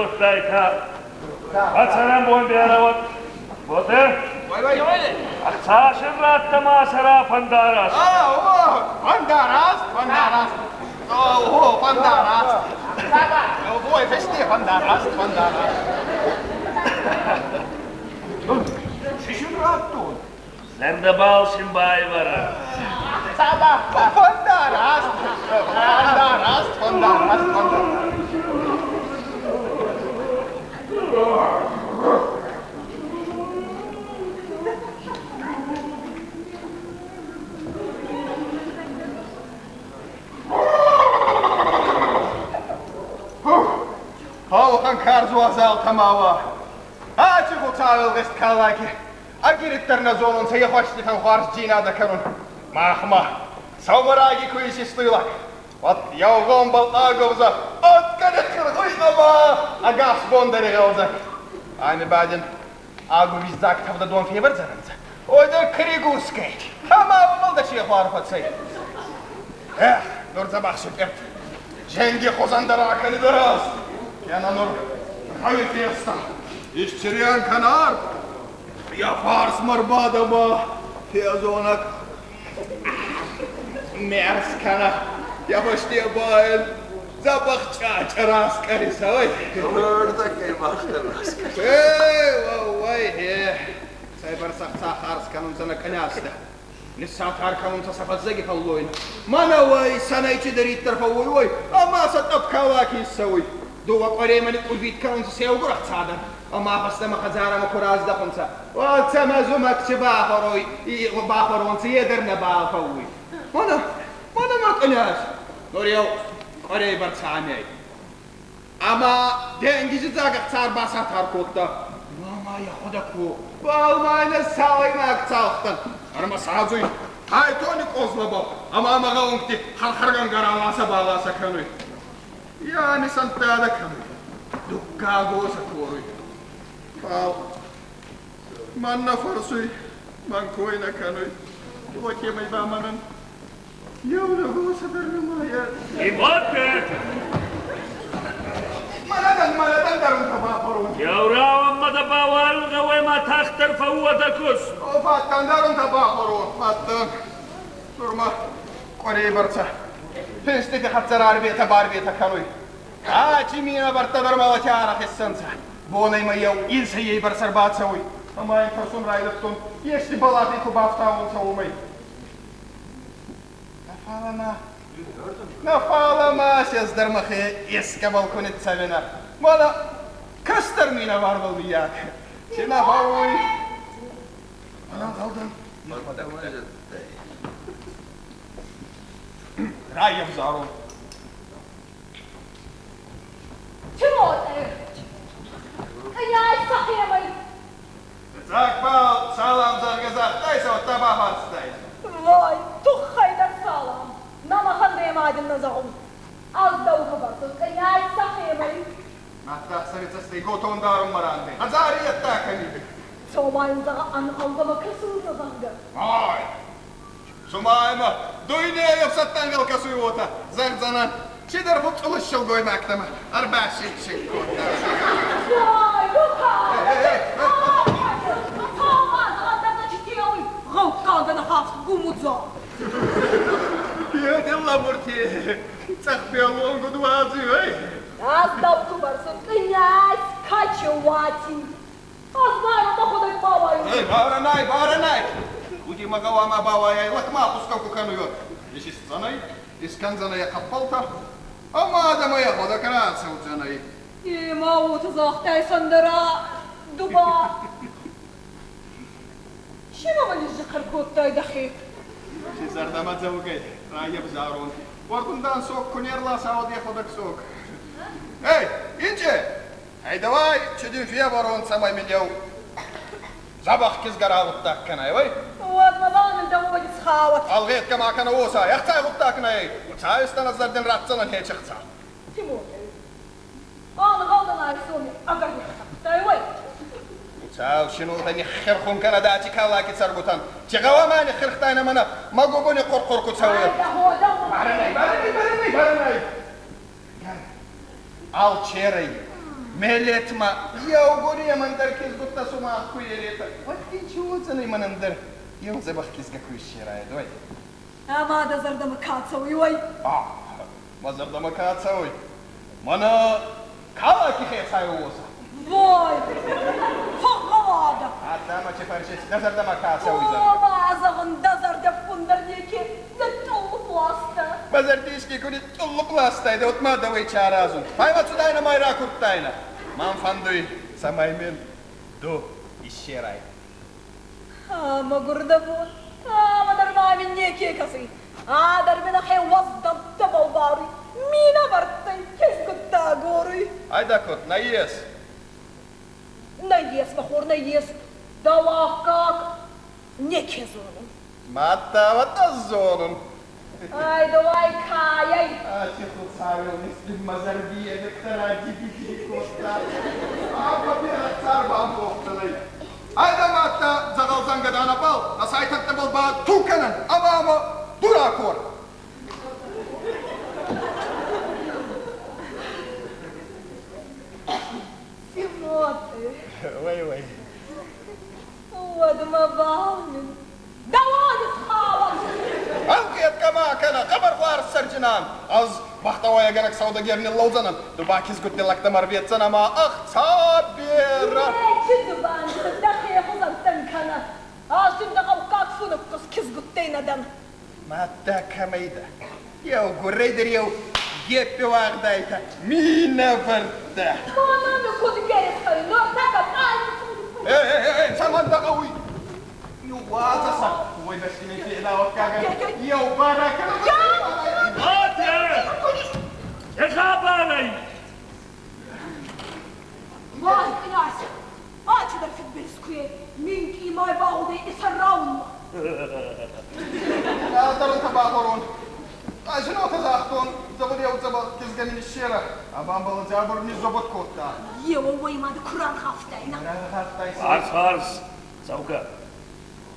Скодтайтӕ. Ацӕрӕнбон берӕ уӕд. Боте? Ӕхца син радта ма сӕра фӕндараст. Фӕндараст, фӕндараст. О, фӕндараст. Ой, фесте, фӕндараст, фӕндараст. Чи син радтон? Зӕрдӕбӕл син байвӕрӕ. Фӕндараст, фӕндараст, фӕндараст, фӕндараст. Ауӕхӕн карз уазалтӕ ма уа. Аци Хуцауӕлгъест калаки ӕгириддӕр нӕ зонунцӕ е хуӕститӕн хуарздзийнадӕ кӕнун. Махмӕ сӕумӕраги ку исистуйлаг, уӕд еу гъомбӕл агувза откӕнӕхъиргъуй ӕма ӕгас бон дӕр игъӕлдзӕг. Ами ба дин агувиздзаг тӕвдӕ дон февӕрдзӕнӕнцӕ. Ой, дӕ кригускай, ӕма уомӕл дӕ сехуар фӕцӕй. Эх, нур дзӕбӕх сикъерт. Женги хузӕн дӕр акӕнидӕ раз. Кенӕ нур гъӕуи феста. Исчериан кӕнар. Я фарсмӕ рбадӕ ма фезонӕг мерс кӕнӕ. Я фӕсте ба ин дзӕбӕх чъачъа раскъӕрисӕ, ой. Рдӕгӕй махтӕ раскъӕрисӕ. Эй, уӕууӕй, е, цӕйбӕрцӕ ӕхца харз кӕнунцӕ нӕ кънястӕ. Ниссатар кӕнунцӕ сӕ фӕззӕги фӕллойнӕ. Мӕнӕ уой сӕнӕй чидӕриддӕр фӕууй, уой, ӕма сӕ тъӕпкалаки иссӕуй. Дууӕ къуӕремӕ никъкъурбит кӕнунцӕ се еугур ӕхца дӕр, ӕма фӕстӕмӕ хӕдзарӕмӕ ку раздӕхунцӕ, уӕд сӕмӕ зумӕг ци бахуӕруй, бахуӕронцӕ, е дӕр нӕбал фӕууй. Мӕнӕ, мӕнӕ мӕ къняз, нур еу къуӕрей бӕрцӕ ами ӕй. Ӕма денгизи дзаг ӕхца ӕрбасатар кодта. Мама йӕхуӕдӕг ку, фал ма ин ӕз цалӕймаг цалхтӕн. Ӕрмӕ садзуй хайтони къозлабӕл ӕма мӕ гъӕунгти хӕрхӕргӕнгӕ раласӕ-баласӕ кӕнуй. Я нисӕнттӕ кӕнуй. Дуккаг уосӕ коруй. Фал мӕн нӕ фӕрсуй, мӕн кой нӕ кӕнуй. Уотемӕй ба мӕнӕн еунӕг уосӕ дӕр нӕма ес. Иванте! Мӕнӕн мӕнӕн дарунтӕ бахуӕрун. Еурауӕнмӕ дӕ бауарун гъӕуй ӕма тагъддӕр фӕууӕ дӕ куст. О, фӕттӕн дарунтӕ бахуӕрун, фӕттӕн. Нур ма къуӕрей бӕрцӕ финстити хӕццӕ рарветӕ-барветӕ кӕнуй. Ачи минӕвӕрттӕ дӕр мӕлӕти арӕх иссӕнцӕ. Бонӕй ма еу инсӕйей бӕрцӕ ӕрбацӕуй. Ӕма ин фӕрсун райдӕдтон, ести бӕлахи ку бафтауонцӕ, уомӕй. Нӕ фалӕ ма, нӕ фалӕ ма сез дӕр мӕхе ескӕбӕл ку ниццӕвинӕ. Мӕнӕ кӕстӕр минӕварбӕл миййаг. Ци нӕ фӕууй? Ӕнӕнгъӕлдӕн йӕхуӕдӕг. Райӕвзарун. Тимоте! Князь сӕхемӕй! Фиццаг бал салам зӕгъгӕ загътай, уӕдта бафарстай. Вай, туххӕй дӕр салам! Нӕ мадин нӕ зӕгъун. Ӕз дӕу хабӕрттӕн князь сӕхемӕй. Мадта ӕхсӕви цӕстӕй готон дарунмӕ рандӕй. Хӕдзари ӕдта кӕми? Цомайын зӕгъа ӕнхъӕлгӕмӕ кӕсунцӕ, зӕгъгӕ. Ай! Цума ӕма дуйней ӕфсӕдтӕнгӕл кӕсуй уотӕ, зӕгъдзӕнӕн, чидӕр фудцъулус силгоймӕгтӕмӕ ӕрбасик-сик кодта. Вай, Лука! Гумудза. Ламурти, цъӕхбелон куд уадзуй, ой! Ӕз дӕу кубӕрсун князь Качевати. Ӕз мӕхуӕдӕг бауайун. Эй, барӕнай, барӕнай! Куди ма гъӕуама бауайай, лӕг ма хускӕ ку кӕнуй, исистдзӕнӕй, искӕндзӕнӕй ӕ хъӕппӕлтӕ, ӕма адӕмӕ йӕхуӕдӕг рацӕудзӕнӕй. Е ма уотӕ загътай, Сандера, ду ба Чи ма низзихъир кодтай дӕхе? Си зӕрдӕмӕдзӕугӕй райӕвзарун. Уордундан сог ку не рласа, уӕд йӕхуӕдӕг сог. Эй, инче! Эй, давай, чи дин февӕрон, цӕмӕй мин еу дзӕбӕх кизгӕ рагъуддаг кӕнай, ой? Уӕд ма бал дӕ уоди схауӕт. Ӕлгъетгӕ ма кӕнӕ уосӕ, ӕхцай гъуддаг нӕй. Цайстӕн зӕрдин ратдзӕнӕн хечи ӕхца. Тимотей, ӕнгъӕлдӕн айсоми ӕгӕр ниххӕфтай, ой. Цау шинотӕ ниххерхун кӕнӕ дачи калаки цӕргутӕн. Чи гъӕуама ниххерхтайнӕ мӕнӕ мӕ губуни хъур-хъур ку цӕуй. Барӕнай, барӕнай, барӕнай, барӕнай. Алчерӕй. Мӕлӕтмӕ еугуремӕн дӕр кизгуттӕ сумах ку еретӕ, уӕд дин чи уодзӕнӕй мӕнӕн дӕр еу дзӕбӕх кизгӕ ку иссерайӕд, уой? Ӕма дӕ зӕрдӕмӕ ка цӕуй, уой? Мӕ зӕрдӕмӕ ка цӕуй? Мӕнӕ Калаки хецауи уосӕ. Вой, фӕгъгъӕуадӕ. Адӕмӕ чи фӕрсес, дӕ зӕрдӕмӕ ка цӕуй, зӕгъгӕ? О, ма зӕгъун, дӕ зӕрдӕ ӕппундӕр неке ниттъуллуп ласта. Мӕ зӕрди еске ку ниттъуллуп ластайдӕ, уӕд ма дӕуӕй чи аразун? Файла цудайнӕ ма ракурдтайнӕ. Мӕн фӕндуй, цӕмӕй мин ду иссерай. Мӕгур дӕ бон, ӕма дӕр ма мин неке кӕсуй. Ӕдӕр мин ӕхе уӕздӕнттӕбӕл баруй, минӕвӕрттӕй кизгуттӕ агоруй. Айдакот, нӕййес. Нӕййес, мӕ хор, нӕййес. Дӕу аккаг неке зонун. Мадта уӕд ӕз зонун. Ай, давай, кайай. Аци Хуцауи мислим мӕ зӕрди електоради бити кодта. Ӕма берӕ царбамбохдзӕнӕй. Айда мадта дзӕгъӕл дзӕнгӕданӕбӕл, нӕ сайтӕнттӕбӕл ба ту кӕнӕн ӕма ӕма дуракор. Симоты. Ой, ой. Уӕд мӕбӕл мин дӕуӕн исхауӕн. Ӕлгъетгӕ ма кӕнӕ, хъӕбӕр хуарз цӕрджинан. Ӕз бӕхтӕуӕйгӕнӕг сӕудегер ниллӕудзӕнӕн, ду ба кизгутти лӕгтӕмӕ ӕрветдзӕнӕ ӕма ӕхца берӕ. Нечи дзубанди дӕхе хузӕнттӕн кӕнӕ. Ӕз дин дӕ гъӕуккаг фунуккус кизгуттӕй нӕ дӕн. Мадта кӕмӕй дӕ? Еугурӕй дӕр еу геппи уагъдайтӕ, минӕвӕрттӕ. Мӕнӕ ми куд гересхӕй, нуртӕккӕ Эй, эй, эй, цӕмӕн дӕ гъӕуй? Ниууадзӕ сӕ, уой бӕсти мин федауӕггагӕн еу барӕ кӕнӕ. Мадӕ! Хабарӕй! Вай, князь, ачидӕр фидбилиз куй, минкъий май багъудӕй исӕрраунмӕ. Дӕрунтӕ бахорон. Ӕз ин уотӕ загътон, зӕгъун еу дзӕбӕх кизгӕ мин иссерӕ, а бамбал дзӕбур низзобот кодта. Еуӕй ма ку рангъавтайнӕ. Рангъавтай. Хуарз, хуарз, цӕугӕ.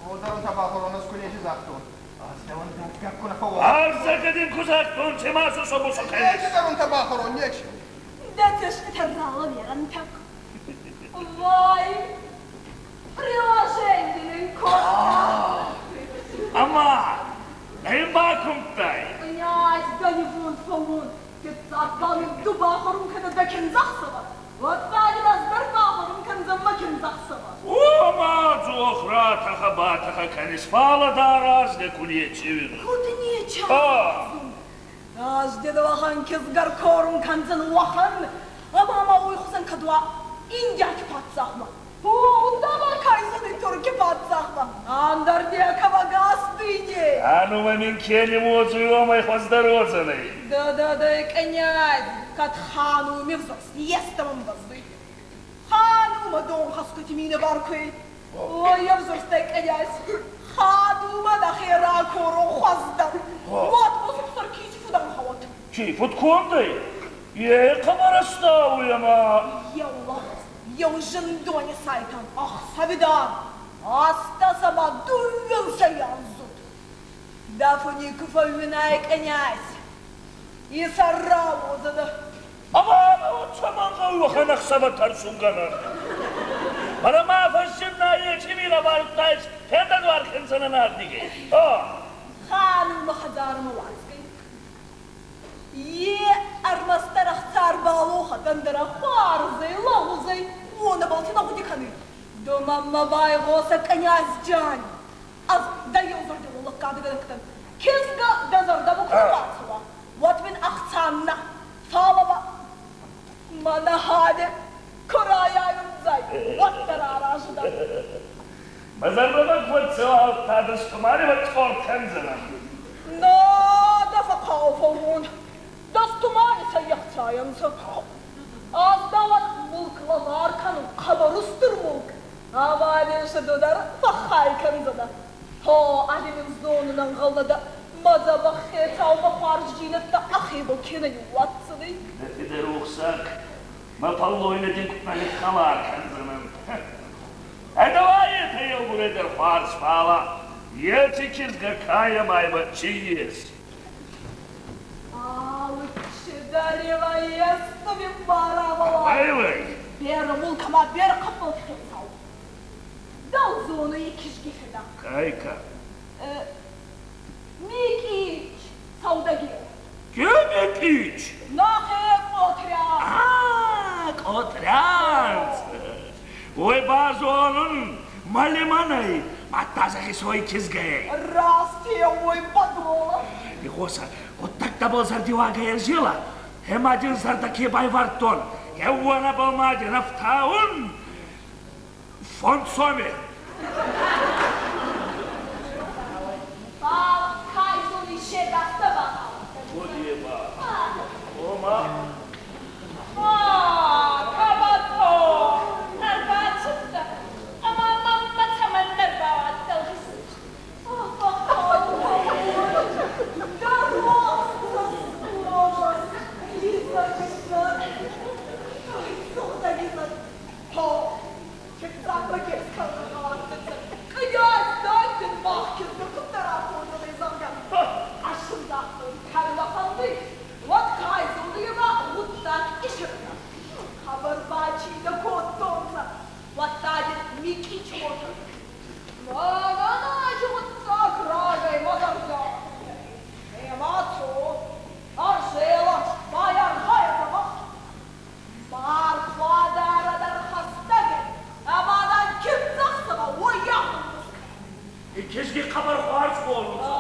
О, дӕрунтӕ бахорон, ӕз ку нечи загътон. Ӕз дӕуӕн дуккаг ку нӕ фӕууон. Хуарз, дин ку загътон, чи ма сусо-бусо кӕнис? Нечи дӕрунтӕ бахорон, нечи. Дӕ цӕститӕ ралӕверӕнтӕ. Вай, приложение кодта. Ӕма нӕ бакумдтай? Князь, да не вон фӕуон. Фиццаг бал мин ду бахорун кӕнӕ дӕ киндзӕхсӕвӕ. Уӕдта дин ӕз дӕр бахорун кӕндзӕн мӕ киндзӕхсӕвӕ. О, ма дзох ратӕхӕ-батӕхӕ кӕнис, фалӕ дӕ аразгӕ ку нечи уин. Куд нечи аразун? Ӕз дин уӕхӕн кизгӕ ркорун кӕндзӕн уӕхӕн, ӕма ма уой хузӕн кӕд уа Индиаг паддзахмӕ. О, удта ма кайзӕнӕй Турки паддзахмӕ. Ӕндӕр некӕмӕ гас дуйне. Ӕнумӕ мин ке нимуодзуй, уомӕй хуӕздӕр уодзӕнӕй. Да-да-да, князь, кӕд хану ме взурст естӕмӕн бӕззуй. Ханумӕ донхӕсгути минӕвар куй. Ой, ӕвзурстӕй князь, ханумӕ нӕхе ракорун хуӕздӕр. Уӕд босупсар кити фудӕнхӕуӕд. Чи фудкондӕй? Е хъӕбӕр ӕстауй ӕма... Еу лӕгъуз, еу зиндони сайтан, ӕхсӕви дӕр, астӕсӕмӕ дууинсӕй анздзуд. Дӕ фуни ку фӕууинай, князь, исӕрра уодзӕнӕ. Ӕма цӕмӕн гъӕуй уӕхӕн ӕхсӕвӕ тӕрсунгӕнӕн? Фӕлӕ ма фӕззинна ечи минӕвӕрттӕй федӕнуар кӕндзӕнӕн ардигӕй. О! Ханумӕ хӕдзармӕ уадзгӕй. Е ӕрмӕстдӕр ӕхца ӕрбалохӕд, ӕндӕра хуарзӕй, лӕгъузӕй, уонӕбӕлти нӕ гъуди кӕнуй. Ду мӕммӕ байгъосӕ, князь Джан. Ӕз дӕ еузӕрдиуон лӕггадгӕнӕг дӕн. Кизгӕ дӕ зӕрдӕмӕ ку бацӕуа, уӕд мин ӕхца нӕ, фалӕ ба мӕнӕ хани ку райайундзӕй, уӕддӕр аразы дӕн. Мӕ зӕрдӕмӕ куд цӕуа, дастумари цъор кӕндзӕнӕн. На, дӕ фӕхъау фӕуон. Дастумани цӕййӕхцайӕнцӕ. Ӕз дӕуӕн мулк лӕвар кӕнун, хъӕбӕр устур мулк. Ӕма мин ду дӕр фӕххай кӕндзӕнӕ. Хо, али мин зонун ӕнгъӕл нӕ дӕ, мӕ дзӕбӕх хецау мӕ хуарздзийнӕдтӕ ӕхебӕл ке нӕ ниууадздзӕнӕй. Дӕ фидӕ рохсаг, мӕ фӕллойнӕ дин куд нӕ ниххӕлар кӕндзӕнӕн. Ӕдавай етӕ еугурӕй дӕр хуарз, фалӕ еци кизгӕ кайӕмаймӕ чи ес? Алыччи дӕр имӕ естуми барӕ Ой-ой! Берӕ мулк ӕма берӕ хъӕппӕлти хецау. Дӕлзони и кизги федар. Кайка. Микич саудагер. Ке Микич? Нӕхе Къотриан. А, Къотрианц. Уой базонун, мӕ лимӕн ӕй, мадта зӕгъис уой кизгӕй. Раст е уой бӕдолӕ. Игъосӕ, гъуддӕгтӕбӕл зӕрдиуагӕй ӕрзелӕ. Ӕма дин зӕрдӕ ке байвардтон, еуонӕбӕл ма дин ӕфтаун 5 соми. Фал кайзони шедахта багъӕудӕй. Куди ба? Ома? А, Кабато, ӕрбацудтӕ, ӕма мӕмӕ цӕмӕннӕ рбауадтӕ лгъист? И кизги хъӕбӕр хуарз хонунцӕ.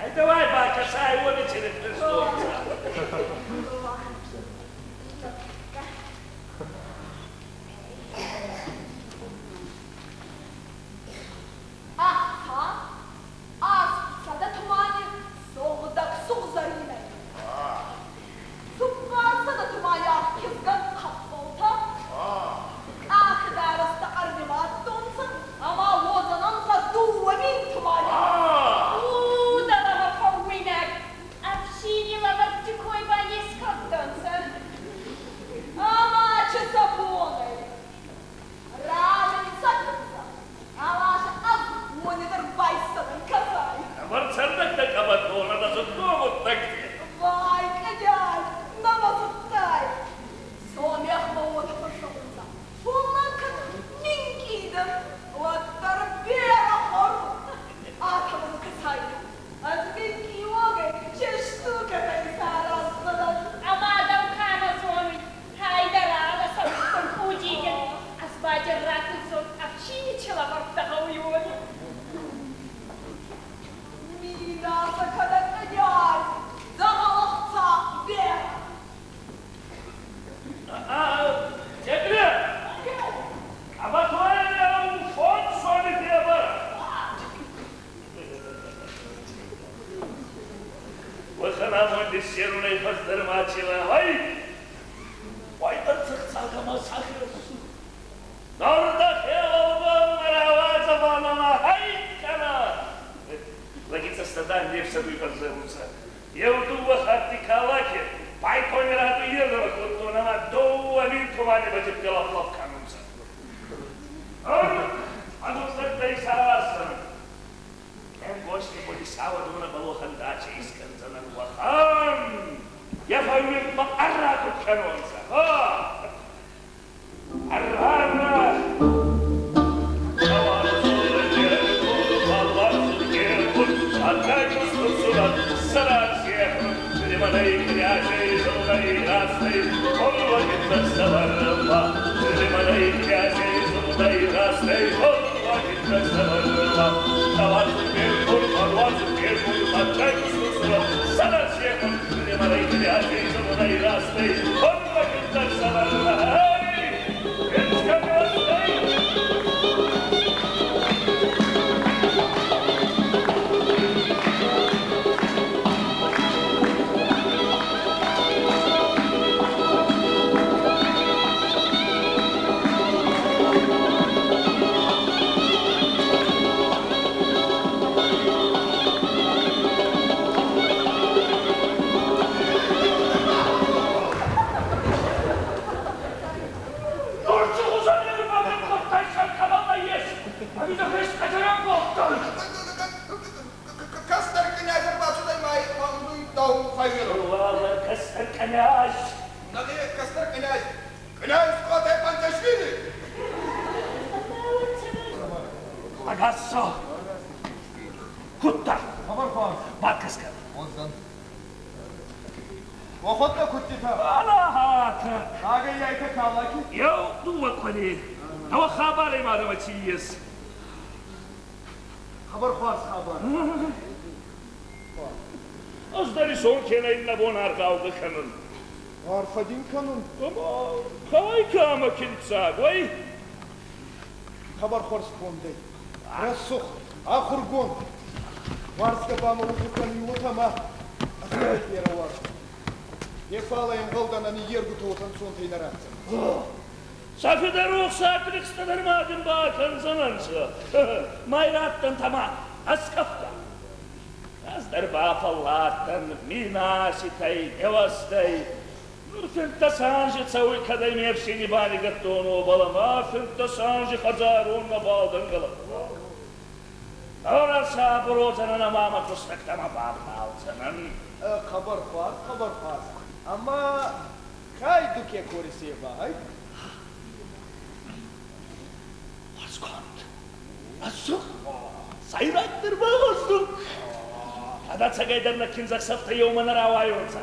Ай, давай, бакӕсай, уони черепнестонцӕ. Ӕхца 800 тумани сугъдӕг сугъзӕрийнӕй. 400 тумани аргъ кизгӕн хъӕппӕлтӕ. Къахидарӕстӕ ӕрнимадтонцӕ ӕма уодзӕнӕнцӕ 2000 тумани. Ударӕмӕ фӕууинӕг, ӕфсийни лӕвӕртти кой ба не скодтонцӕ. Ӕма чи сапонӕй. Рӕзӕни цӕгиндзӕ. Аласӕ ӕз уони дӕр байсдзӕнӕн, кӕсай. Хъӕбӕр цӕрдӕг дӕ къӕбӕтонӕ, дӕ зудтон гъуддӕгти. Вай, кънязь, нӕ мӕ зудтай. Сомехмӕ уотӕ фӕссӕунцӕ. Фуллӕн кӕд минкъийдӕр, уӕддӕр берӕ хуӕрун. Атӕмӕ кӕсай. Ӕз минкъий уогӕй че штукӕтӕ исараздзӕнӕн. Ӕма дӕу ка нӕ зонуй, Хайдарӕ сӕуттон Кудигин. Ӕз ба дин рафинсон, ӕфсийни чи лӕвӕрттӕ гъӕуй, уони. Мийнасӕ кӕнӕ, кънязь, дзӕгъӕл ӕхца берӕ. Тегре, къӕбӕтонӕн 5 соми февӕрӕ. Уӕхӕн амонд иссерунӕй хуӕздӕр ма ци уа? Ай, уайдӕр цӕхцагӕ ма сахес. Нур дӕхе уӕлгоммӕ рауадзӕ ма хай кӕнӕ. Лӕги цӕстӕ, дан, не фсӕдуй фӕззӕгъунцӕ. Еу-дууӕ хатти Калаки пайтони рату ердӕмӕ кодтон ӕма 2000 тумани ба джиппи лӕф-лӕф кӕнунцӕ. Нур ӕгудздӕгтӕ исараздзӕнӕн. Ӕнгозти буни сауӕдонӕбӕл уӕхӕн дачӕ искӕндзӕнӕн, уӕхӕн! Е фӕууиндмӕ ӕрра куд кӕнонцӕ. Ха! Ӕрра, ӕрра! Hey! Кӕстӕр кънязь ӕрбацудӕй ма фӕндуй дӕу фӕййерун. Уӕлӕ кӕстӕр кънязь! Нӕхе кӕстӕр кънязь! Кънязь Къотай Панташвили! Агассо! Кудта? Бакӕсгӕ. Охотно кудтитӕ? Алахата! Рагӕй калаки? Еу дууӕ къуӕрей. Ӕма хабарӕй ма дӕмӕ ци ес? Хабар хуарз хабар. Ӕз дӕр исон кенӕ иннӕ бон аргъаугӕ кӕнун. Арфӕ дин кӕнун. Ӕма кай кӕмӕ киндзаг, ой? Хабар хуарз кондӕй. Рӕсугъд, ахургонд. Уарзгӕ ба мӕ уотӕ кӕнуй, уотӕ ма ӕз берӕ уарзун. Не фалӕ ӕнгъӕлдӕн ӕ ниййергутӕ уотӕ ӕнцонтӕй нӕ ратдзӕнӕнцӕ. Сӕ федерохсаг лигъстӕ ма дин бакӕндзӕнӕнцӕ. Ма раттӕнтӕ ма ӕскъӕфгӕ. Ӕз дӕр бафӕлладтӕн минаситӕй, девӕстӕй. Нур 15 анзи цӕуй, кӕдӕй ме фсийни банигӕдтон уобӕл, ӕма 15 анзи хӕдзарон нӕбал дӕн. Ӕрӕ сабур уодзӕнӕн ӕма мӕ кустӕгтӕмӕ бавналдзӕнӕн. Хъӕбӕр хуарз, хъӕбӕр хуарз. Ӕма кай ду ке корис е ба, ай? Хуӕрзконд, рӕсугъд, сӕйрагдӕр ба гъӕздуг. Кӕд ӕцӕгӕйдӕр нӕ киндзӕхсӕвтӕ еумӕ нӕ рауайонцӕ,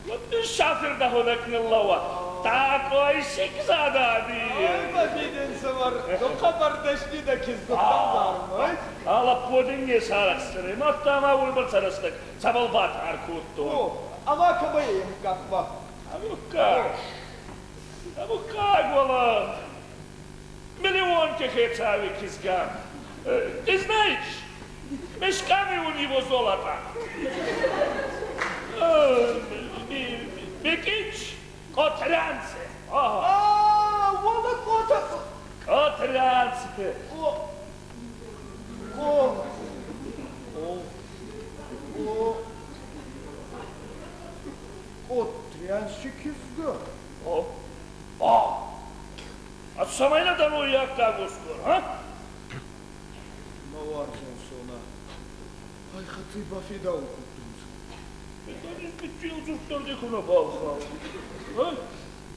уӕд шафер дӕхуӕдӕг ниллӕууа. Такой шикзадади! Ай, ма фидин сувар, ду хъӕбӕр дӕсни дӕ кизгуттӕн зарун, ай? А лӕппо дин не сарӕхсдзӕнӕй, мадта ма уойбӕрцӕ рӕстӕг цӕбӕл батар кодтон. О, ӕма кӕмӕй ӕй муггаг ба? А муггаг, а муггаг уӕлӕ миллионки хецауи кизгӕ. Ты знаешь, мешками у него золото. Микич Котрянце. А, уӕлӕ Кота... Котрянце. О, Ко... О, О... Котрянщи кизгӕ? О, о, а цӕмӕй нӕ дӕр уой аккаг усгур, а? Мӕ уарзон Сона, ай хӕццӕ бафедаун кодтонцӕ. Бичил дзурдтон ди ку нӕ балхау.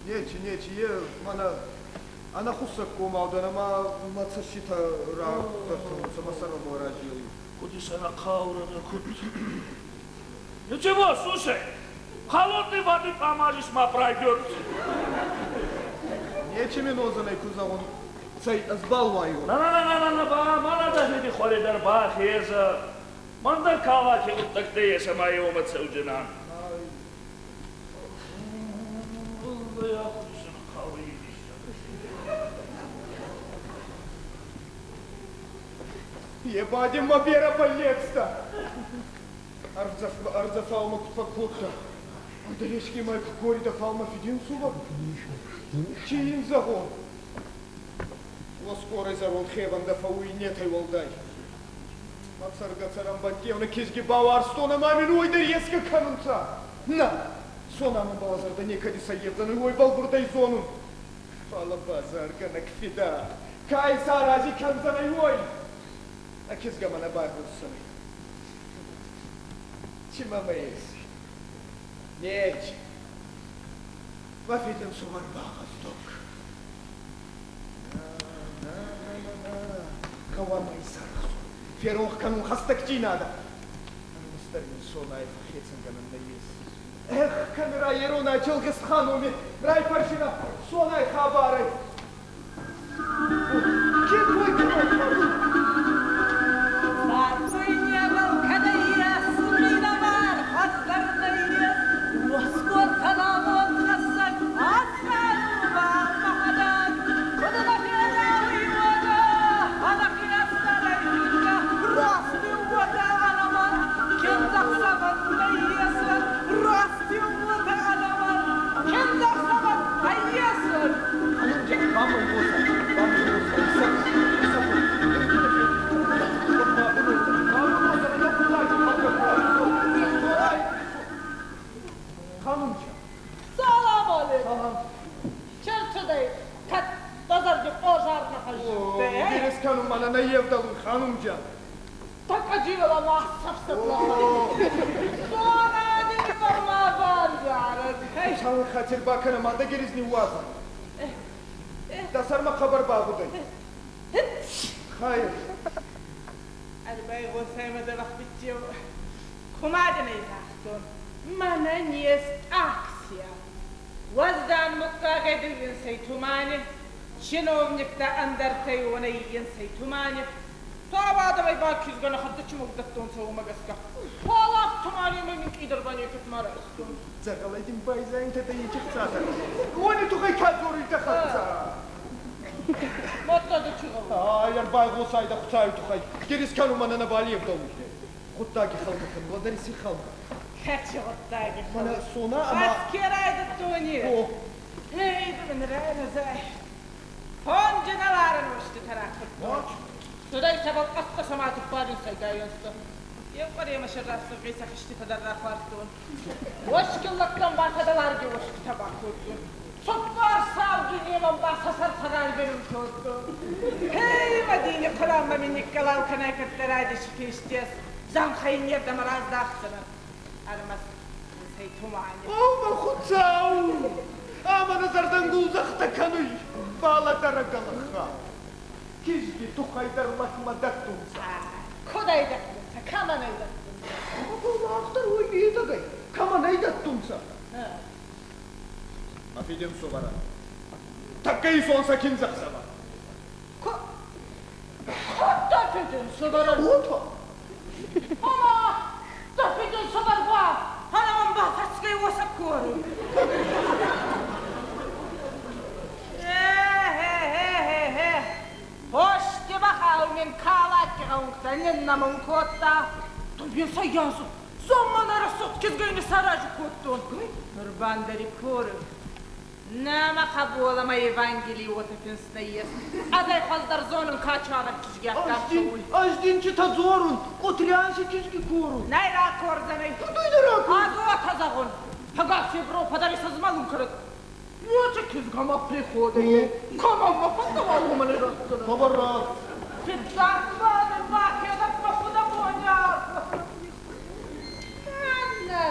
Нечи, нечи, е мӕнӕ ӕнӕхуссӕггомау дӕн ӕма мӕ цӕститӕ рахъӕртунцӕ, мӕ сӕрмӕ разелуй. Куд исӕнӕхъаурӕ дӕ, куд? Ничего, слушай, холодной воды помажешь, ма пройдет. Нечи ми нозанӕй ку зӕгъун, цӕй, ӕз балуайон. На-на-на-на-на, ба, ма надо фиди хуари дӕр бахезӕ. Мӕн дӕр калаки гъуддӕгтӕ ес ӕма еумӕ цӕуджинан. Е ба дин мӕ берӕ бӕллецтӕ. Ӕрдзӕфау мӕ куд фӕккодта. Ӕндӕр еске мӕ ку коридӕ, фал мӕ фидин сувӕр. Чи ин зӕгъон? Уоскорӕй зӕронд хевӕндӕ фӕууй иннетӕй уӕлдай. Мӕ цӕргӕ-цӕрӕнбӕнтти еунӕг кизги бауарзтон ӕма мин уой дӕр еске кӕнунцӕ. Нӕ, Сона мӕнбӕл зӕрдӕ некӕд исӕййевдзӕнӕй, уой бӕлвурдӕй зонун. Фалӕ базаргӕнӕг фидӕ, ка исарази кӕндзӕнӕй, уой? А кизгӕ мӕ нӕ байгъосдзӕнӕй. Ци мӕмӕ ес? Нечи. Мӕ фидин сувӕр багъӕздуг. На-на-на-на-на, гъӕуама исарӕхсон. Феронх кӕнун хӕстӕгдзийнадӕ. Ӕрмӕстдӕр мин Сонай фӕххецӕнгӕнӕн нӕййес. Эх, кӕми райерона Челгисхануми, райфӕрсинӕ Сонай хабарӕй. Ке кой кӕнай фӕрсун? Царцуй небал кӕдӕй минӕвар хуӕздӕр нӕййес, уосгортӕн амонд хӕссӕг ӕсгарубал мӕхӕдӕг. Куд нӕ федауй уотӕ, ӕнӕхестӕрӕй кизгӕ, расти уотӕ ӕнӕмӕн, киндзӕхсӕвӕн нӕййес, расти уотӕ ӕнӕмӕн, киндзӕхсӕвӕн нӕййес. Бамӕ игъосӕ, бамӕ игъосӕ, исӕ, исӕ. Къӕдзила ма Хуцауи хатир бакӕнӕ, ма дӕ гириз ниууадзӕ. Дӕ сӕрмӕ хъӕбӕр багъудӕй. Хайр. Ӕрбайгъосай мӕ дзӕбӕх биццеу. Кумӕ дин ӕй загътон? Мӕнӕн ес акция. Уӕздан муггагӕй дууинсӕй тумани, чиновниктӕ ӕндӕртӕй уонӕй инсӕй тумани. Сауӕдӕмӕй ба кизгӕ нӕ хӕццӕ чумуг дӕттонцӕ, уомӕ гӕсгӕ. Фал тумани минкъийдӕр ба некӕд ма райстон. Дзӕгъӕлӕй дин байзайунтӕ дӕ ечи хцатӕ. Уони туххӕй ка дзоруй дӕ хӕццӕ? Мадта дӕ чи гъӕуй? Ай, ӕрбайгъосай дӕ Хуцауи туххӕй. Гириз кӕнун мӕнӕ нӕбал евдӕлуй. Гъуддаги халгӕ кӕнун, уӕддӕр си халгӕ. Кӕци гъуддаги? Мӕнӕ Сона ӕма... Ӕз ке райдӕдтони? О. Эй, мин райразай. Фонджи уститӕ ракурдтон. Цудӕй сӕбӕл къӕсхъӕсӕмӕ туппарин сайгайӕнстӕ. Еу къуӕремӕ сӕ рӕсугъи сӕ хиститӕ дӕр рахуардтон. Уоскиллӕгтӕн ба сӕдӕларги уоститӕ бакодтон. Цуппар саугинемӕн ба сӕ сӕртӕ райберун кодтон. Эй, Мадини хъураммӕ мин никкалау кӕнай кӕддӕрайди фестес. Зӕнхӕ иннердӕмӕ раздӕхдзӕнӕн. Ӕрмӕст сӕй тумани. О, мӕ Хуцау! Ӕма нӕ зӕрдӕнгулдзӕхтӕ кӕнуй. Балӕдӕрӕгӕлӕхха. Кизги туххӕй дӕр лӕгмӕ дӕттунцӕ. Куд ӕй дӕттунцӕ? Кӕмӕн ӕй дӕттунцӕ? Мах дӕр уой медӕгӕй. Кӕмӕн ӕй дӕттунцӕ? Ма фидем сувӕрӕн. Тӕккӕ исон сӕ киндзӕхсӕвӕ. Куд дӕ фидин сувӕрӕн? Уотӕ. Ӕма дӕ фидин сувӕр ба ӕнӕмӕн ба фӕсгӕй уосӕ коруй. Э-хе-хе-хе-хе. Почти бахау мин калакки гъӕунгтӕ ниннӕмун кодта. Дубин сайязу. Заммана рӕсугъд кизгай сарази кодтон. Нур бандари корун. Нӕма хъӕболӕ Евангелий уотӕ финст нӕййес. Азӕй хуӕздӕр зонун ка чавӕр кизги аккаг цӕуй. Ӕз дин читӕ дзорун, Къутрианси кизги корун. Нӕй ракордзӕнӕй. Кудуй нӕ ракор? Аз уотӕ зӕгъун. Ӕгас Европа дӕр исӕзмӕлун кӕнӕд. Ечи кизгӕ ма приходӕй. Кӕмӕн ма фӕндӕуа, уомӕн ратдзӕнӕн. Хъӕбӕр раст. Фиццаг ба бахедӕг ма фудӕбони На-на-на.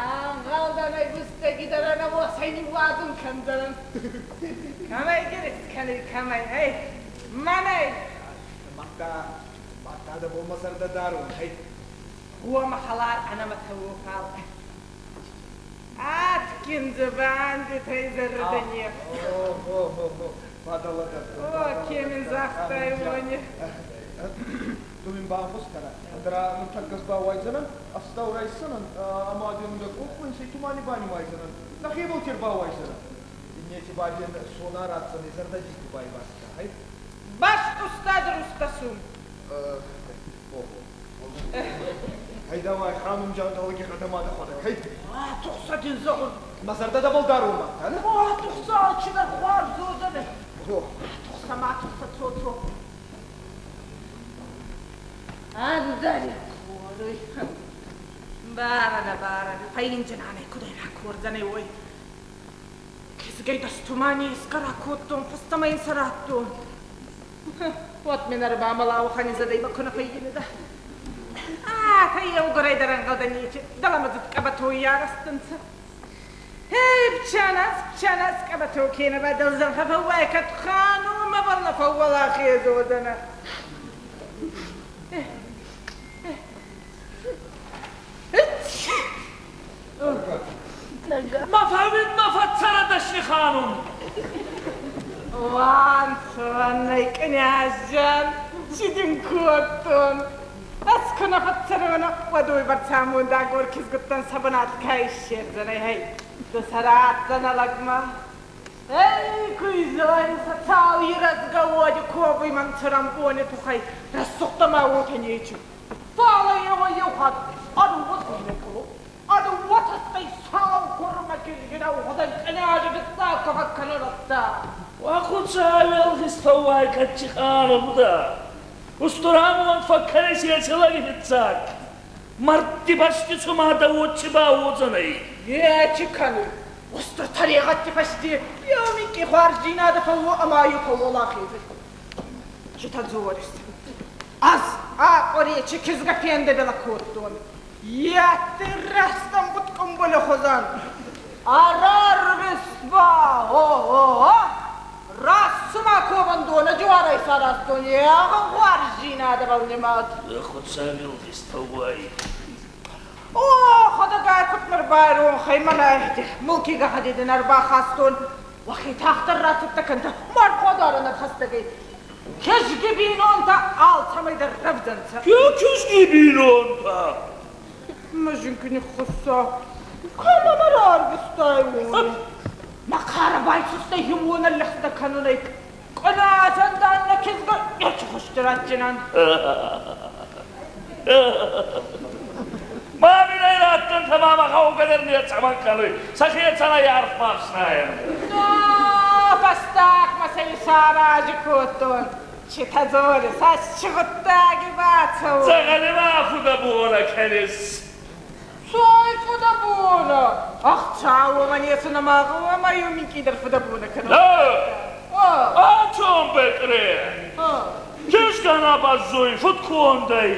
Ӕнгъӕлдӕн ӕй бустӕгидӕр ӕнӕ уосӕй ниууадзун кӕндзӕнӕн. Кӕмӕй гириз кӕнуй, кӕмӕй, эй, мӕнӕй. Мадта, мадта дӕ бон мӕ зӕрдӕ дарун, хей. Уома хӕлар ӕнӕмӕтӕ уо, фал. Адгин дзубандитӕй зӕрдӕ не О-хо-хо-хо, бадӕлӕдӕрдтон. О, ке мин загътай, уони. Ду мин баанхус кӕнӕ. Ӕндӕра нуртӕккӕ бауайдзӕнӕн, ӕфстау райсдзӕнӕн ӕма дин дӕ къохмӕ инсӕй тумани банимайдзӕнӕн. Нӕхебӕл ке рбауайдзӕнӕн. Иннети ба дин Сона ратдзӕнӕй, зӕрдӕ дин ку байвардта, хей? Баст устад рустасун. Охо. Хей, давай, ханум джан далги хадама дӕхуӕдӕг, хей? А, тухсӕ дин зӕгъун. Мӕ зӕрдӕ дӕбӕл дарун мадта, не? О, тухсӕ, алчидӕр хуарз уодзӕнӕй. О. Тухсӕ ма тухсӕ, цо, цо. Ӕндӕри коруй. Барана, барана, фӕйинджинанӕй кудӕй ракордзӕнӕй, уой. Кизгӕй дӕс тумани есгӕ ракодтон, фӕстӕмӕ ин сӕ радтон. Уӕд мин ӕрбамӕла уӕхӕн изӕдӕй ма ку нӕ фӕййинидӕ. А, та еугурӕй дӕр ӕнгъӕлдӕн нечи, дӕлӕмӕдзуд къӕбӕтой арӕзтӕнцӕ. Эй, пчанас, пчанас, къӕбӕто кенӕ ба дӕлзӕнхӕ фӕууай, кӕд ханумӕбӕл нӕ фӕууӕлахез уодзӕнӕ. Ма фӕууид, ма фӕццӕрӕ дӕсни ханум. Уанцонӕй, кънязджан, чи дин кодтон? Ӕз ку нӕ фӕццӕрон, уӕд уойбӕрцӕ амондагор кизгуттӕн сӕ бунат ка иссердзӕнӕй, хей, ду сӕ ратдзӕнӕ лӕгмӕ. Эй, куйзой, сӕ ирӕзгӕ уоди ковуй мӕн цӕрӕнбони туххӕй, рӕсугъдтӕ ма уотӕ нечи. Фалӕ еуӕй-еу хатт ӕдууӕ кулу, ӕдууӕ сау курмӕ кизгинау хузӕн кънязи фиццаг ку фӕккӕнун. Уӕ Хуцауи ӕлгъист фӕууай, кӕд ханум дӕ. Устур амонд фӕккӕнис еци лӕги фиццаг. Мӕрдти бӕсти цума дӕ уод ци бауодзӕнӕй. Е чи кӕнуй? Устур тӕрегъӕдти фӕсте еу минкъий хуарздзийнадӕ фӕууо ӕма е фӕууӕлахез. Читӕ дзорис? Ӕз а къуыречы кизгӕ фендӕбӕлӕ кодтон. Йӕ рӕстӕмгъуыд къуымбылы хуызӕн. Арарвист-ба, о-о-о! Раст цыма ковӕндоны джуарӕй сарӕзтон, егъау хуарздзийнадӕбӕл нимад. Хуцауи фестауай. О, хӕдӕгай куд нӕ рбайронх ӕй, мӕнӕ мулки гӕгъӕди дин ӕрбахастон. Уӕхе тагъддӕр рацӕттӕ кӕнтӕ, марходарӕн ӕрхӕстӕг ӕй. Кизги бийнонтӕ алцӕмӕй дӕр рӕвдзӕнцӕ. Кизги бийнонтӕ? Мӕ зинки ниххуссӕ. Кӕмӕ мӕ рарвистай, уони? Мӕ карӕ байсустӕй хемуонӕ лӕгъстӕ кӕнунӕй. Къназӕн дан нӕ кизгӕ ечи хузти ратдзинан. Ма мин ӕй раттӕнтӕ, ма мӕ гъӕугӕ дӕр нецӕмӕн кӕнуй. Сӕхецӕн ӕй арф бафснайӕн. Но, фӕстагмӕ сӕ исарази кодтон. Чи та дзори, цас чи гъуддаги бацӕуй. Дзӕгъӕли ма фудӕбонӕ кӕнис. Цой фудӕбонӕ? Ӕхца уомӕн ес ӕма гъӕуама еу минкъийдӕр фудӕбонӕ кӕнон. О чем Бекре? Кизгӕ нӕ бӕззуй, фудкондӕй.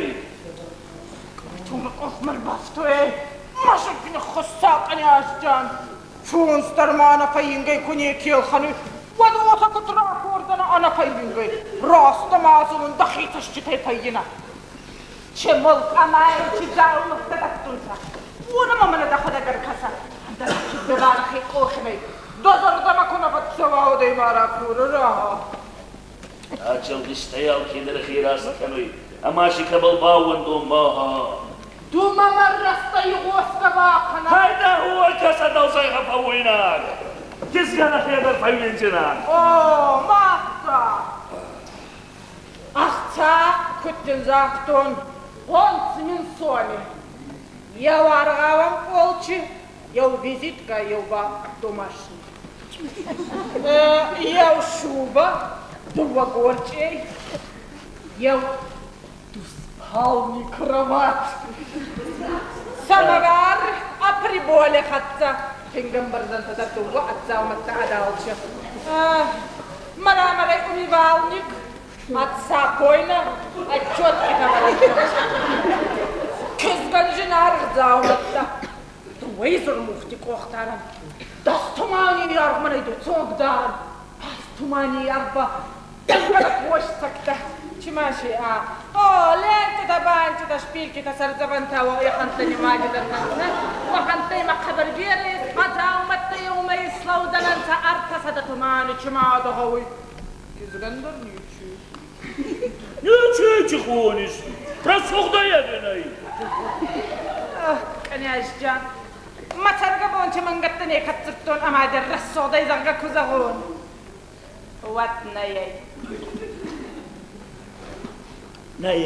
Тумы къухмӕ рбафтуй. Мӕсыг ниххуссӕ къниазджан. Фонс дӕр ма ӕнӕфӕййингӕй ку неке ӕлхӕнуй, уӕд уотӕ куд ракордзӕнӕ ӕнӕфӕййингӕй? Раст ӕма зонун дӕхе цӕститӕй фӕййинӕ. Чи мулк ӕма чи дзаумӕттӕ дӕттунцӕ, уонӕмӕ мӕнӕ дӕхуӕдӕг ӕркӕсӕ. Ӕндӕр кизгӕ къохимӕй дӕ зӕрдӕмӕ ку нӕ фӕццӕуа, уӕд ма ракорӕ. Ачалгистӕй алкедӕр хе раст кӕнуй, ӕма си кӕбӕл баууӕндон ма. Ду мӕмӕ рӕстӕ игъосгӕ бакӕнӕ. Хайда хуӕркӕсӕ дӕусайха фӕууинаг. Кизгӕ нӕхедӕр фӕууиндзинан. О, мадта! Ӕхца, куд дин загътон, гъонц мин соми. Еу аргъауӕн полчи, еу визитка, еу ба домашний. Еу шуба, дууӕ горчъей, еу двуспальный кровать. Самовар, а приболе хӕццӕ. Фингӕмбӕрзӕнтӕ дӕр дууӕ ӕддзаумӕттӕ ӕдалчи. Мӕнӕ умывальник, отсапойна, отчетки говорит. Кизгӕн зынаргъ дзаумӕттӕ. Дыууӕ изӕрмухти къохдарӕн. Дӕс тумани аргъ мӕнӕй ду цонгдарӕн. Пас тумани аргъ ба дӕлбӕлӕг уосцӕгтӕ. Чимаши, а. О, лентитӕ, бантитӕ, шпилькитӕ, сӕрдзӕвӕнтӕ, уӕхӕнттӕ нимади дӕр нӕ. Уӕхӕнттӕй ма хъӕбӕр берӕ ес, ма дзаумӕттӕ еумӕ ислӕудзӕнӕнцӕ 300 тумани, чимадо гъӕуй. Кизгӕн дӕр ничи. Ничи чи хонис. Рӕсугъдӕй ӕви нӕй? Кънязджан, мӕ цӕргӕбонти мӕнгӕттӕ некӕд дзурдтон ӕма дӕр рӕсугъдӕй зӕгъгӕ ку зӕгъон, уӕд нӕй. Нӕй.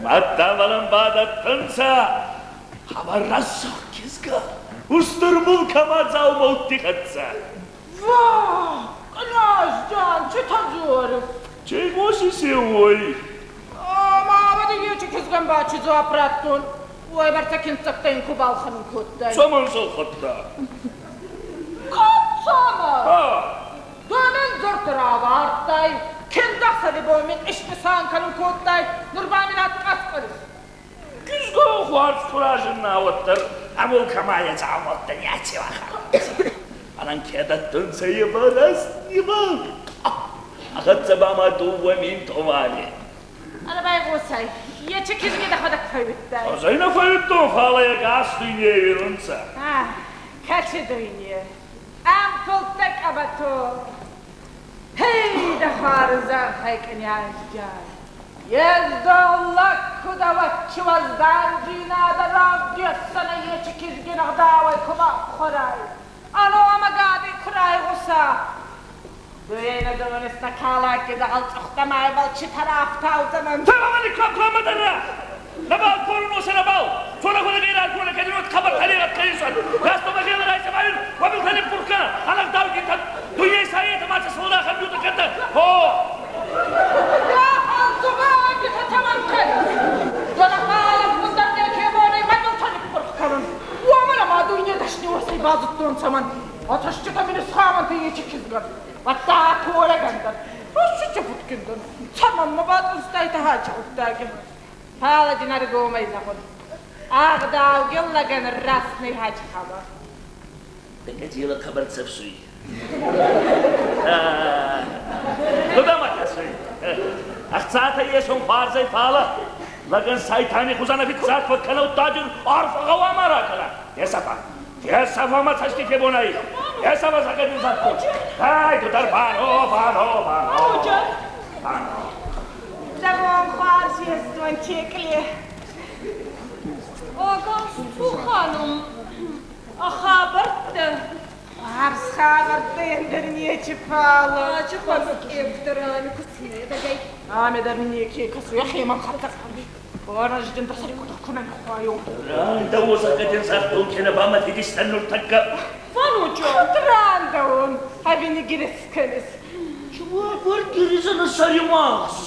Мадта мӕнӕн бадӕттӕнцӕ хъӕбӕр рӕсугъд кизгӕ, устур мулк ӕма дзаумӕутти хӕццӕ. Ва, кънязджан, цитӕ дзорис? Чи игъосис уой? Ма уӕд ечи кизгӕн ба чи дзуапп раттон? Уойбӕрцӕ киндзӕгтӕ ин ку балхӕнун кодтай. Цӕмӕн сӕлхӕдта? Куд цӕмӕн? Ду мин дзурд равардтай, киндӕхсӕви бон мин иснисан кӕнун кодтай, нур ба мин ӕткъаскъӕрис. Кизгӕ хуарз ку разинна, уӕддӕр ӕ мулк ӕма е дзаумӕуттӕ неци бахауй. Мӕнӕн ке дӕттунцӕ, е ба раст небал. А хӕццӕ ба ма 2000 тумани. Ӕнӕ байгъосай, ечи кизги дӕхуӕдӕг фӕууидтай. Ӕз ӕй нӕ фӕууидтон, фал ӕй ӕгас дуйней уинунцӕ. Кӕци дуйне? Ӕмпулдтӕ къӕбӕто. Хей, дӕ хуарзӕнхӕй кънязджан! Ездон лӕг куд ӕвӕччи уӕздандзийнадӕ равдесдзӕнӕ ечи кизгин ӕгъдауӕй ку бафхуӕрай. Ано ӕма гӕди ку райгъуса. Дуйне зонис калаки дзӕгъӕл цъухтӕ майбӕл читӕ рафтаудзӕнӕн. Тамамани капламадара! Набал корунос набал! Тона худа гейра куна кадинот хабар талигат кайсан. Расто бажела райса майр, вабил талим пуркана. Анак дауги тат дуйе саета маца сода хамбюта ката. Хо! Я ханзугаги татаман кан. Дона халак мундар неке бони мабил талик пурканун. Уомӕн ӕма дуйне дӕсни уосӕй базудтонцӕ мӕн. Отӕсчитӕ мин исхауӕнтӕ ечи кизгӕн. Уӕдта корӕгӕн дӕр. Фӕнкъуылдтайтӕ хачъудтаги. Фӕлӕ дин ӕргомӕй зӕгъун. Ӕгъдаугин лӕгӕн раст нӕй хачи хабар. Декадила хабар цӕфсуй. Куда ма кӕсуй? Ӕхцатӕ есон хуарзӕй фала, лӕгӕн сайтани хузӕн фиццаг фӕккӕнӕ удтаджун арф гъӕуама ракӕна. Есафа, Есафа ма цӕсти фебонӕй. Есафа сакӕдин сакку. Ай, дудар бано, бано, бано. Бано. Дӕ бон хуарз, ездон Текъле. Огъ, ханум, а хабӕрттӕ? Хуарз хабӕрттӕ ӕндӕр нечи фала. Ачи хозкебдерами куснедагай. Аме дӕр неке кӕсуй ӕхемӕ хӕрдӕ. Орӕждин дӕ сӕри кудах кунӕн хуайун. Рандӕуо сакӕдин сактун кенӕ ба ма фидистӕн нуртӕккӕ. Ванучо! Куд рандӕун? Ӕви ни гириз кӕнис? Чуагур гиризӕн сӕри магъз.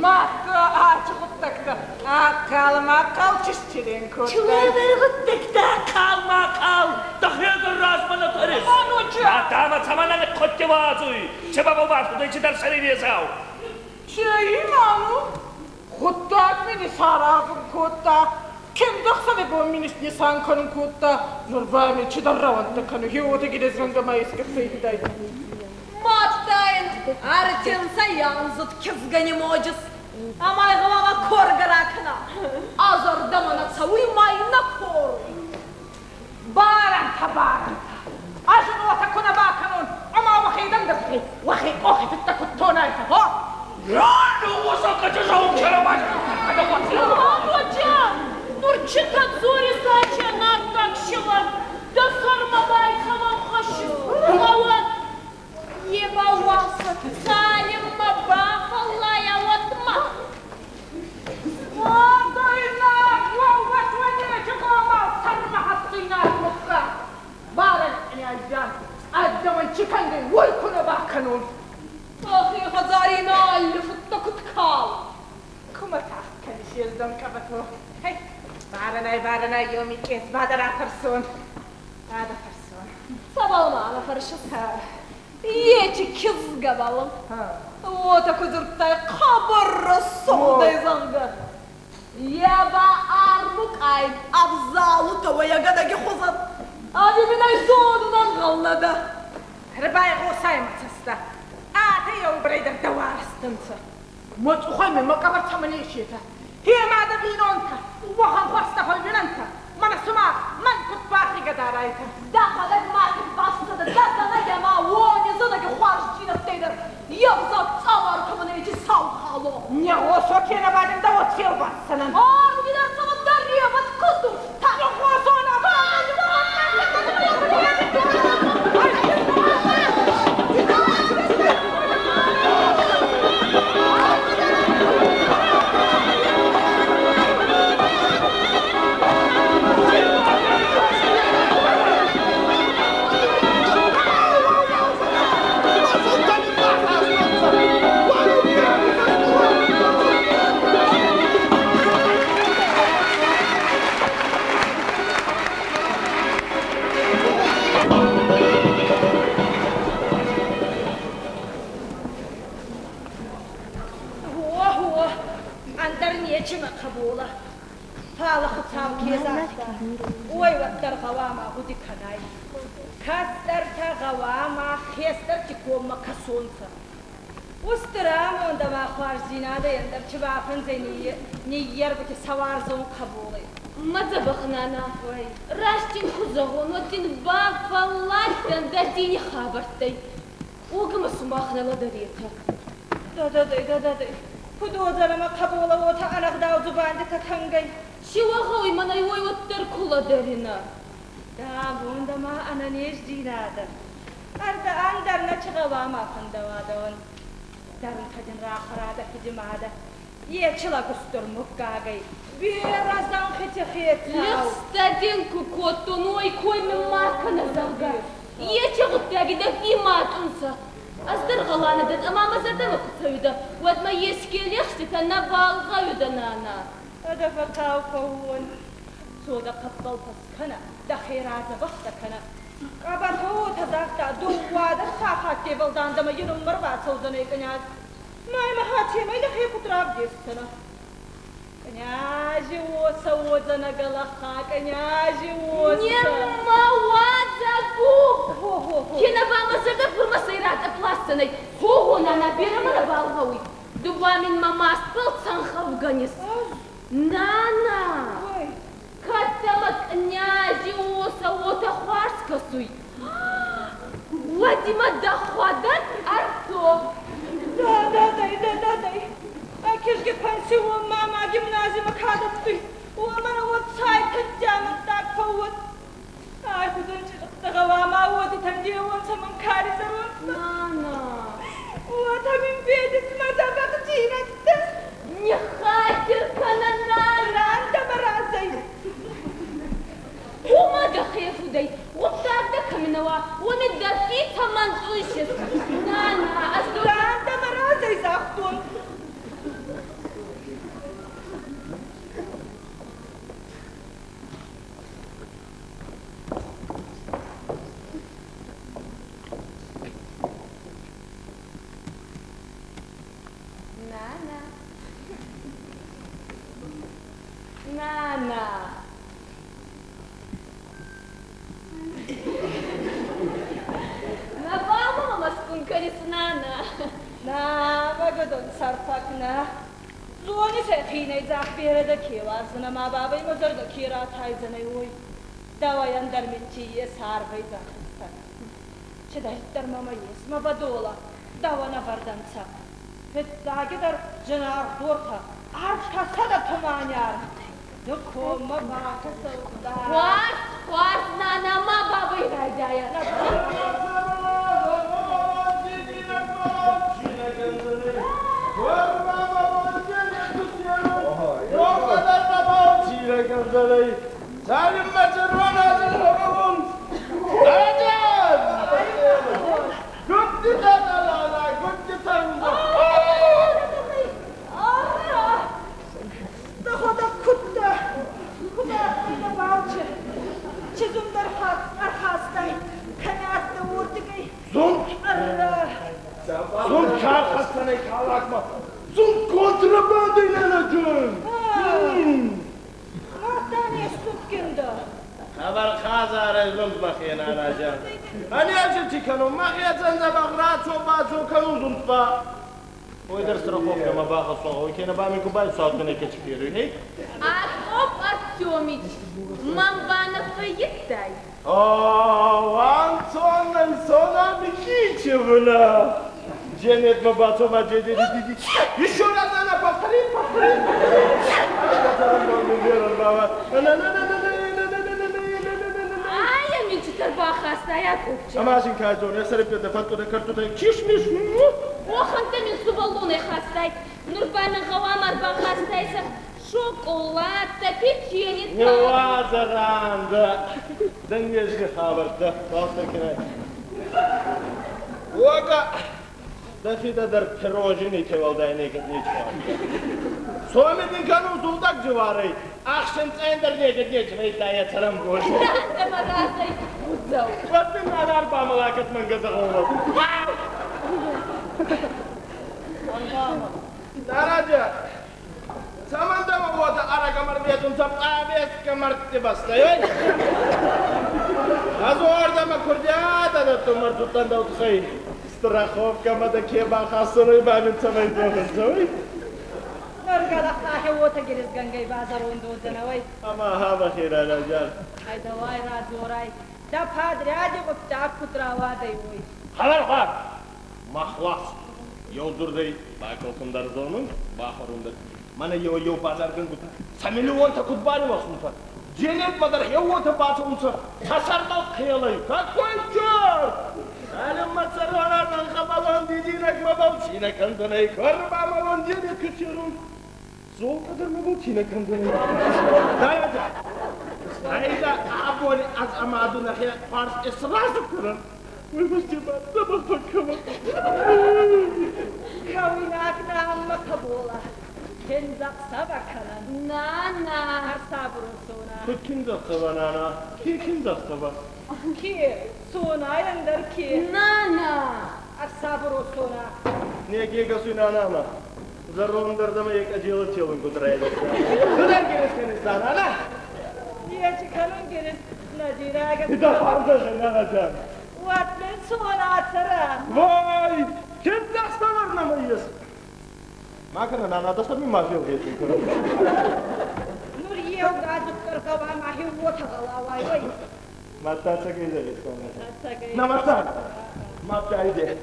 Мадта ачи гъуддӕгтӕ ахъал махъал чистирен кодтай. Чуагур гъуддӕгтӕ ахъал махъал дӕхегӕр размӕ нӕ тӕрис. Ванучо! Адӕмӕ цӕмӕн ӕнӕкъотти уадзуй? Чи бабал бафтудӕй чидӕр сӕри незау? Чей, ману? Гъуддаг мин исаразун кодта. Киндӕхсӕви бон мин иснисан кӕнун кодта. Нур ба мин чидӕр рӕуӕнттӕ кӕнуй. Хеуотӕ гирезгӕнгӕ ма еске фӕййидайдӕ. Маттайн ӕртинсӕйанздзуд кизгӕ немоджис. Ӕма гъӕуама коргӕ ракӕна. Ӕ зӕрдӕмӕ нӕ цӕуй ма ин нӕ коруй. Барӕнтӕ, барӕнтӕ. Ӕз ин уотӕ ку нӕ бакӕнон, ӕма уӕхе дӕндӕгти, уӕхе къохи фидтӕ куд тонайтӕ, гъо? Вануча! Нур чита дзорис ачи ӕнаккаг силӕн? Дӕ сӕрмӕ байцӕуӕн хӕссис, гъӕуӕн. Е ба уасӕ, цалинмӕ бафӕллайа, уӕдмӕ. Уодойнаг, уӕууӕт уӕнечи гъомау сӕрмӕ хӕссуйнаг муггаг. Барӕн къниазӕн, ӕддӕмӕн чи кӕнгӕй, уой ку нӕ бакӕнон. Ӕхе хӕдзари ин алли фудтӕ куд калуй. Кумӕ тагъд кӕнис, ездон къӕбӕто? Хей, барӕнӕй, барӕнӕй, еуми къес ба дӕ рафӕрсон. Ба дӕ фӕрсон. Цӕбӕл ма нӕ фӕрсис? Ечи кизгӕбӕл. Уотӕ ку дзурдтай, хъӕбӕр рӕсугъд ӕй, зӕгъгӕ. Е ба армукъай ӕвзалутӕ уӕйӕгӕнӕги хузӕн. Ӕви мин ӕй зонун ӕнгъӕл нӕ дӕ? Ӕрбайгъосай мӕ цӕстӕ. Атӕ еугурӕй дӕр дӕ уарзтӕнцӕ. Мӕ цъухӕй мӕ къӕбӕр цӕмӕн есетӕ? Хе мадӕ бийнонтӕ, уӕхӕн хуӕрзтӕ фӕууинӕнтӕ. Мӕнӕ цума мӕн куд бахъигӕ дарайтӕ. Дӕхуӕдӕг ма бафсадӕ дӕ зӕнӕг ӕма уони зӕнӕги хуарздзийнӕдтӕй дӕр. Евзаг цъамар кӕмӕн ӕй, еци сау хало. Не гъосо кенӕ ба дин дӕ уод фелвасдзӕнӕн. Арви дӕр цӕмӕн дӕ ревӕд ку дурдта. Не гъосо нӕ Гъо, гъо, ӕндӕр нечи мӕ хъӕболӕ. Фалӕ Хуцау ке загъта, уой уӕддӕр гъӕуама гъуди кӕнай. Кӕстӕртӕ гъӕуама хестӕрти коммӕ кӕсонцӕ. Устур амонд ӕма хуарздзийнадӕй ӕндӕр чи бафӕнзӕй ниййергути сӕ уарзон хъӕболӕй. Ма дзӕбӕх нана, раст дин ку зӕгъон, уӕд дин бафӕлладтӕн дӕ дини хабӕрттӕй. Уогӕ ма сумах нӕ лӕдӕретӕ. Да-да-дай, да-да-дай. Куд уодзӕнӕ мӕ хъӕболӕ уотӕ ӕнӕгъдау дзубандитӕ кӕнгӕй? Ци уӕ гъӕуй мӕнӕй уой уӕддӕр ку лӕдӕринӕ. Дӕ амонд ӕма ӕнӕнездзийнадӕ. Ӕрдӕ ӕндӕр нӕ чи гъӕуама фӕндӕуа дӕуӕн. Дӕрунтӕ дин рахуӕрӕ дӕ фидимадӕ. Ечи лӕг устур муггагӕй, берӕ зӕнхити хецау. Лигъстӕ дин ку кодтон, уой кой мин ма кӕнӕ, зӕгъгӕ. Ечи гъуддаги дӕхи ма тъунсӕ. Ӕз дӕр гъӕланӕ дӕн ӕма мӕ зӕрдӕмӕ ку цӕуидӕ, уӕд мӕ еске лигъститӕ нӕбал гъӕуидӕ, нана. Дӕ фӕхъау фӕууон. Цо дӕ хъӕппӕл фӕскӕнӕ, дӕхе радзӕбӕхтӕ кӕнӕ. Къӕбӕр уотӕ загъта, дууадӕс сахаттебӕл дандӕмӕ е номмӕ рбацӕудзӕнӕй къняз. Ма имӕ хатемӕй дӕхе куд равдесдзӕнӕ? Кънязи уосӕ уодзӕнӕ, гӕлӕхха, кънязи уосӕ. Не ма уадзӕ гуп! Хо-хо-хо. Кенӕ ба мӕ зӕрдӕ фурмӕ сӕйрат ӕпласдзӕнӕй. Хо-хо, нана, берӕ мӕ нӕбал гъӕуй. Ду ба мин мӕ мастбӕл цӕнхӕ вгӕнис. Нана! Ой. Кӕд дӕмӕ кънязи уосӕ уотӕ хуарз кӕсуй, уӕд имӕ дӕхуӕдӕг ӕрцо. Да-да-дай, да-да-дай. А кизги пансион мама гимназимӕ ка дӕттуй, уомӕн уӕд сайтӕнттӕ амӕттаг фӕууӕд. Ай хузӕн чъилихътӕ гъӕуама уотитӕн деуонцӕ мӕн кари зӕрондтӕ. Нана! Уотӕ мин федис мӕ дзӕбӕхдзийнӕдтӕ. Ниххатир кӕнӕ, нана! Рандӕмӕ разӕй. Уомӕ дӕхе фудӕй, гъуддаг дӕ кӕми нӕ уа, уоми дӕхи цӕмӕн цъуйсис? Нана, ӕз дор... Рандӕмӕ разӕй загътон. Нана. Нана. Нӕбал мӕмӕ мӕстгун кӕнис, нана. На, мӕгӕдон сӕрфӕг нӕ. Зонис ӕй хийнӕйдзаг берӕ дӕ ке уарзун ӕма бабӕй мӕ зӕрдӕ ке ратайдзӕнӕй, уой. Дӕуӕй ӕндӕр мин ци ес арвӕй зӕнхистӕн. Цидӕриддӕр мӕмӕ ес, мӕ бӕдолӕ, дӕуӕн ӕвӕрд ӕнцӕ. Фиццагидӕр зинаргъ дортӕ, арф 100 тумани аргъ. Ду коммӕ бакӕсӕудта. Хуарз, хуарз, нана, ма бабӕй райдайӕ. Дӕхуӕдӕг куд дӕ? Куд адтӕй дӕ балчи? Ци зунд ӕрхастай? Кӕми адтӕ уордигӕй? Зунд! Зунд кӕрхӕссӕнӕй калакмӕ! Зунд контрабандой нӕнӕджын! Мадта не ступкин дӕ. Хабар хазарӕй зунд мӕхе нанаджан. Ӕнӕ чи кӕнун, мӕхецӕн дзӕбӕх рацо-бацо кӕнун зунд ба. Ой, дӕр страховка ма бахӕссон, ой, кенӕ ба мин ку байсуатмӕ неке чиферуй, хей? Акоп Артемич, мӕн ба нӕ фӕййидтай? О, Антона Сона Микитьевна! Дженет ма бацо ма Еще раз она повтори, повтори, повтори. Ай, мин читар бахастай, Акопчик. Амашин кайзон, я сарепета фатко да картота кишмиш. Уохӕнтӕ мин сувӕллонӕй хастай. Нур ба мин гъӕуама ӕрбахастайсӕ шоколадтӕ, печеньетӕ. Не уадзӕранда. Да нежги хабарта. Балтакинай. Уога. Да фида дар пирожини кевалдай некет нечва. Соми дин кану зулдаг жыварай. Ахшин цендер некет нечва итая царам гош. Рандӕмӕ разӕй, кудзау. Ваттин анар бамалакат мангазагова. Нараджа. Самандама вода арагамар ветун сап авес камарти бастай. Азордама курдиата да тумар тутан даутхай. Страховка ма да ке бахасуруй бамин цамай дохын. Нургалаххахе уотӕ гиризгӕнгӕй базӕронд уодзӕнӕ, уой. Ама хаба хира раджан. Ай, давай радзорай. Дӕ подряди гъуддаг куд рауадӕй, уой. Хабар хар. Махлас. Еу дзурдӕй бакӕсун дӕр зонун, бахуарун дӕр. Мана еу еу базаргӕнгутӕ са миллионтӕ куд баримӕхсунцӕ. Дженет ма дӕр хеуотӕ бацӕунцӕ. Сӕ сӕрбӕл хъелӕй. Какой черт! Алим мацарона хабалон дидинӕг мабал чина кӕндзӕнӕй, корба малон денег кычерун. Золкадӕр мабал чина кӕндзӕнӕй. Дайда. Айда абони аз амаду нахе фарс эсразу куран. Ой, басте ба, дзӕбӕх фӕккӕмӕ. Кӕуйнаг нӕммӕ хъӕболӕ. Киндзӕхсӕвӕ кӕнӕн. Нана! Ӕрсабур Сона. Куд киндзӕхсӕвӕ, нана? Ке киндзӕхсӕвӕ? Ке? Сонай ӕндӕр ке? Нана! Ӕрсабур Сона. Неке гасуй нанама. Зӕрондӕрдӕмӕ йӕ къӕдзелы телын куыд райдыдта. Ды дӕр герес кӕныс, нана? Нечи кӕнун герес, Надирага. Да фарзӕ, нанаджан. Уӕд мин цона цӕра. Вай, кендӕхсӕвӕр нӕма ес. Ма кӕнӕ, нана, дӕ сӕр мин ма фелгъетун кӕнӕ. Нур еугадзугдӕр гъӕуама хе уотӕ гъӕлауай, ой. Мадта ӕцӕгӕй зӕгъис, нана. Ӕцӕгӕй. Намаса, мадта иде.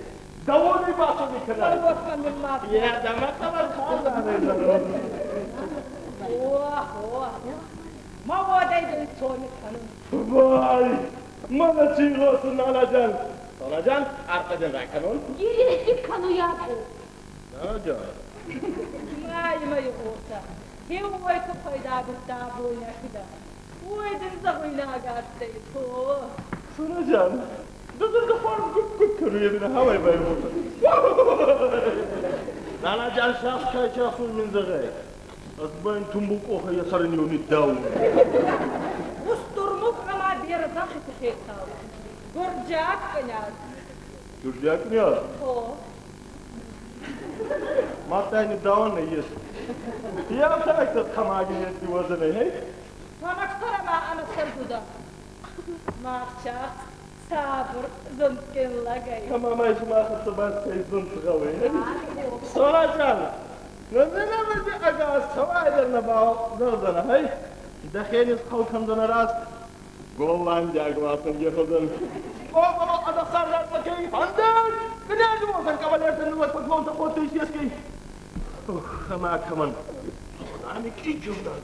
Дауони бацони кӕнай. Дауотмӕ мин ма. Я, да ма хабар хазане зӕгъон. О, о. Ма уодӕй дин цони кӕнун. Вай, мӕнӕ ци гъосун, нанаджан. Нанаджан, аркъаден ракӕнун. Гирехи кӕну Яков. Нанаджан. Ма имӕ игъосӕ. Хеуой ку пайда гудта абойнӕхидӕ. Уой дин зӕгъуйнаг адтӕй, то. Нанаджан, ду зӕрдӕ хуарз гуп-гуп кӕнуй, ӕви нӕ хауай байгъоса. Нанаджан, сах кай часун мин зӕгъай. Ӕз ба ин тумбул къохӕй йӕ сӕрӕн еу ниддаун. Устурмуг ӕма берӕ зӕнхити хецау. Гурджиаг къняз. Гурджиаг къняз? О. Мадта ниддауӕн нӕййес. Еу тхамаги неци уодзӕнӕй, хей? Тамаксара ма ӕнӕсӕргудӕ. Махча сабур зундгин лӕгӕй. Ӕма ма сумах хӕццӕ бацӕй зунд гъӕуй, хей? Сораджан, нӕ ӕгас цӕуайдӕр нӕбал зӕгъдзӕнӕ, хей? Дӕхе нисхъӕл кӕндзӕнӕ раст голландиаг ласӕнги хузӕн. О, адахсар лакей, фанден! Князи уозӕн кавалертӕн лӕг поклонтӕ ходтӕ исескӕй. Ох, ӕма кӕмӕн? Ами киджундан.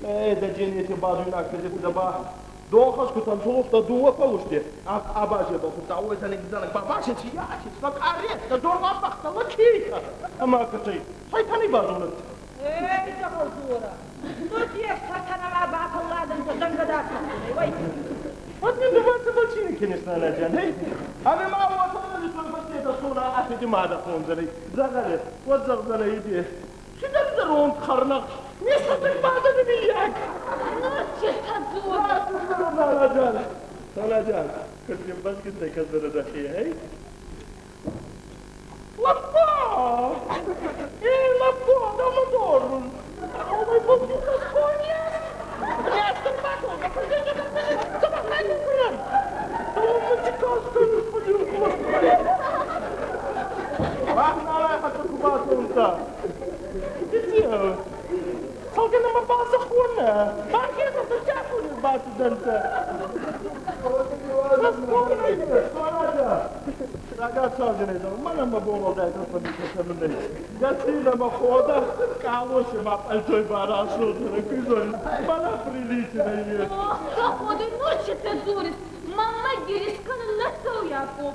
Э, да дженети базуйнаг фезети да ба. Донхас кутан тулухта дууӕ фӕлусте. Абазе ба кута уэзанек занак ба башечи яши слак арет да дорва бахта лакейка. Ама катай. Сайтани базунат. Эй, дзӕгъӕлдзора. Нур де фсӕртӕнӕмӕ бафӕлладӕнцӕ дӕнгӕдатӕ. Ой. Вот не давайте бачини кенес нанаджан, хей? Ами ма уотӕ фӕстеда сона афеди мада хонзӕнӕй. Дзӕгъӕле, уӕд зӕгъдзӕнӕй иде. Цидӕр зӕронд хӕрнӕгъ. Не сӕдӕг бадӕн миййаг. Ну, честно дзора. Нанаджан, нанаджан, куд ним баските кӕдзӕнӕ дӕхе, хей? Лаппа! Э, лаппа, дамадорун. Ой, бабука, коня! Ох, заходи, ну чи ти дуриш? Мама гиришканы насыл Яков.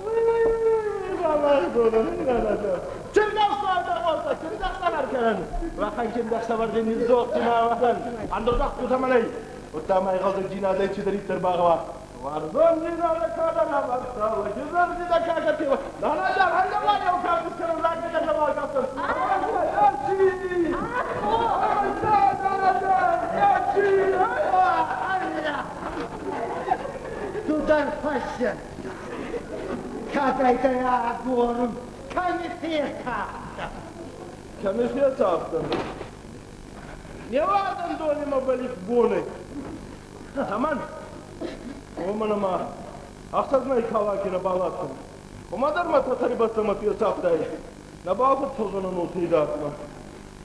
Ду дӕр фӕссӕн. Кӕдӕй дӕ агорун, кӕми фесафтӕ? Кӕми фесафтӕн? Не уадзӕн дони мӕбӕл бонӕй. Аман, уомӕн ӕма ӕхсӕз мӕй калаки нӕбал адтӕн. Уомӕ дӕр мӕ тӕтӕри бӕстӕмӕ фесафтӕй. Нӕбал фӕццӕудзӕнӕн уоци идардмӕ.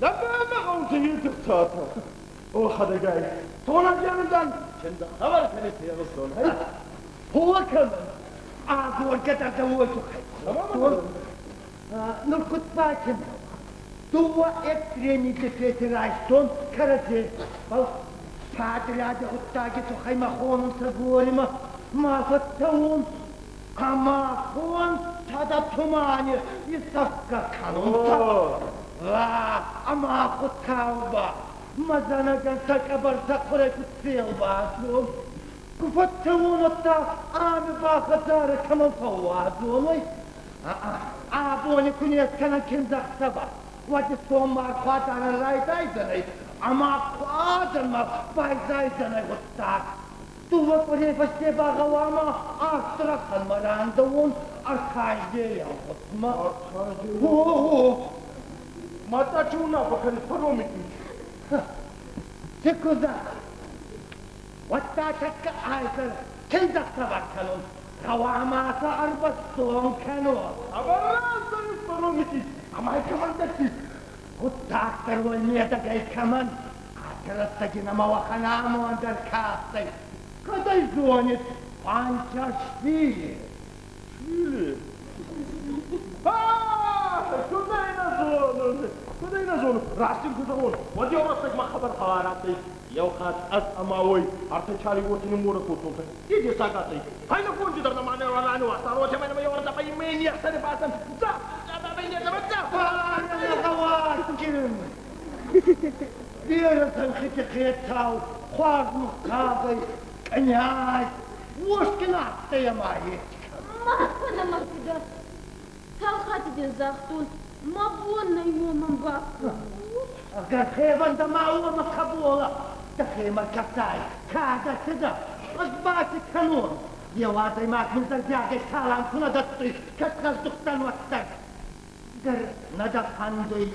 Нӕбӕл гъӕунти етихцатӕ. О, хӕдӕгай, тонӕ зиандан, чендӕхсӕвӕр кӕнис егъустон, хей? Гъо кӕнун. Агоргӕ дӕр дӕ уой туххӕй. Нур куд бакӕнӕн? Дууӕ экстрени дефети райстон кӕрӕдзе. Фал падряди гъуддаги туххӕй мӕ хонунцӕ горимӕ. Ма фӕццӕун. Ӕма хон тада тумани исӕфгӕ кӕнунцӕ. Ва, ӕма Хуцау ба мӕ зӕнӕгӕн сӕ къӕбӕр сӕ хъурӕй куд фелвасун. Ку фӕццӕуон, уӕдта ами ба хӕдзарӕ кӕмӕн фӕууадзон, ой? Абони ку не скӕнӕн киндзӕхсӕвӕ, уӕд исон мархуадарӕн райдайдзӕнӕй ӕма куадзӕнмӕ байзайдзӕнӕй гъуддаг. Дууӕ къуӕрей фӕсте ба гъӕуама Астраханмӕ рандӕуон. Ӕртаздейӕгъуыдмӕ. О, ма та чи уынаффӕ кӕныс, Паромикич? Цы куы зӕгъ, уӕдта тӕккӕ айдӕр чындзӕхсӕвӕр кӕнон, гъӕуама сӕ ӕрбӕстон кӕнон. Ӕвӕрӕзӕн, Паромикич, ӕма кӕмӕн дӕттис? Гъуддаг дӕр уой медӕгӕй кӕмӕн, аци рӕстӕги нӕмӕ уӕхӕн амонд ӕркастӕй. Кӕд ӕй зонис, Панчашвили. Швили? Куыд ӕй нӕ зонын, куыд ӕй нӕ зонын, раст ын куы зӕгъон, уӕд еу рӕстӕг мӕ хабар хабар адтӕй. Еу хатт ӕз ӕма уой ӕртӕ чари уотини морӕ кодтонцӕ. Дессаг адтӕй. Фӕйнӕ фонди дӕр нӕма нӕ раниуазтан, уотемӕй нӕмӕ еу ӕртӕ имени ӕхсӕни бацан. За, Берӕ зӕнхити хецау, хуарз муггагӕй, къняз, уосгин адтӕй ӕма ести. Ма кӕнӕ, мӕ фидӕ. Цал хатти дин загътон, мӕ бон нӕй уомӕн бакӕнун. Ӕгӕр хевӕндӕ ма уомӕ хъӕболӕ, дӕхемӕ кӕсай, кадӕ цидӕ, ӕз ба ци кӕнон? Еу адӕймаг мин зӕрдиагӕй салам ку нӕ дӕттуй, кӕд гъӕздугтӕн, уӕддӕр. Дӕр нӕ дӕ фӕндуй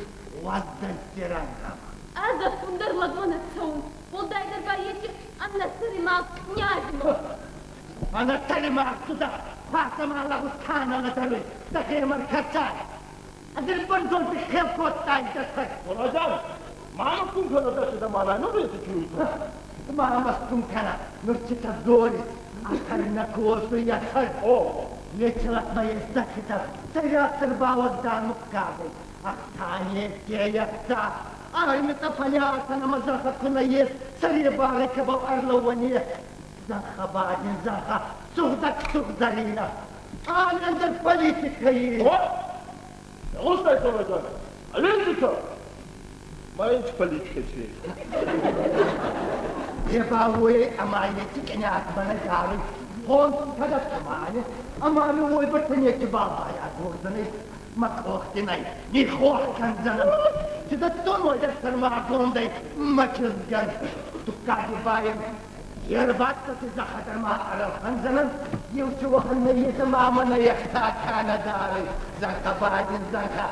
уӕздӕнтти рӕнгъӕмӕ. Ӕз ӕппундӕр лӕгмӕ нӕ цӕун, уӕлдайдӕр ба еци ӕнӕсӕри князмӕ. Ӕнӕсӕри магъз дӕ хуасӕмӕ лӕгъуз ка нӕ лӕдӕруй, дӕхемӕ ркӕсай. Ӕгӕр бӕрзонд хел кодтай дӕ сӕр. Мураджан, ма мӕстун кӕнӕ дӕ цидӕ мӕнӕ нур еци чуйта. Ма мӕстун кӕнӕ, нур цитӕ дзорис, асӕр нӕ косуй асӕр. О, Еци лӕгмӕ ес дӕхетӕ, сӕйрагдӕр ба уӕздан муггагӕй. Ӕхца неке ӕхца, арми тъӕпӕни ӕма зӕнхӕ ку нӕййес, сӕребарӕ кӕбӕл ӕрлӕууӕн ес. Зӕнхӕ ба дин зӕнхӕ, сугъдӕг сугъзӕрийнӕ. Ами ӕндӕр политикӕ ес. О, Гъустай, Сораджан, политика! Ма ин политика чи? Е ба уой ӕма еци къняз мӕнӕ даруй. Фонд кӕдӕттӕмӕ ӕма ми уой бӕрцӕ нецибал байагордзӕнӕй. Мӕ къохти нӕй, ниххох кӕндзӕнӕн. Ци дӕттон уой дӕр сӕрмагондӕй мӕ кизгӕн. Дуккаги байӕн е рвадтӕти зӕххӕ дӕр ма ӕрӕлхӕндзӕнӕн. Еу ци уӕхӕн нӕййес ӕма мӕнӕ ӕхца ка нӕ даруй. Зӕнхӕ ба дин зӕнхӕ,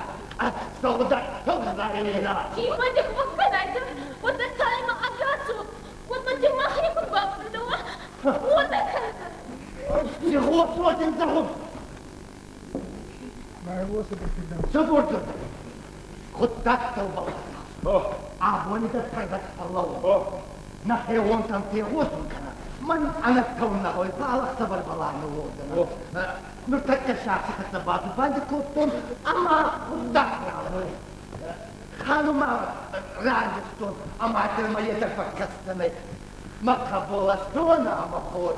сугъдӕг сугъзӕрийнӕ. Кимӕдих баккӕнайтӕ, уӕдта цалинмӕ ӕгас уо, уӕдмӕ дин мӕхе куд бафӕндӕуа, уотӕ кӕнӕ. Ци гъос уодин зӕгъун? Цубурдзурд. Гъуддӕгтӕ абони дӕр фӕрдӕг фӕллӕуу. Нӕхеуонтӕн фегъосун кӕнӕ. Мӕн ӕнӕ цӕун нӕ гъӕуй, фал ӕхсӕвӕр балани уодзӕнӕн. Нуртӕккӕ сахси хӕццӕ бадзубанди кодтон ӕма гъуддаг рауй. Ханума рарвистон ӕма дӕмӕ е дӕр фӕккӕсдзӕнӕй. Мӕ хъӕболӕ цо нӕмӕ хор.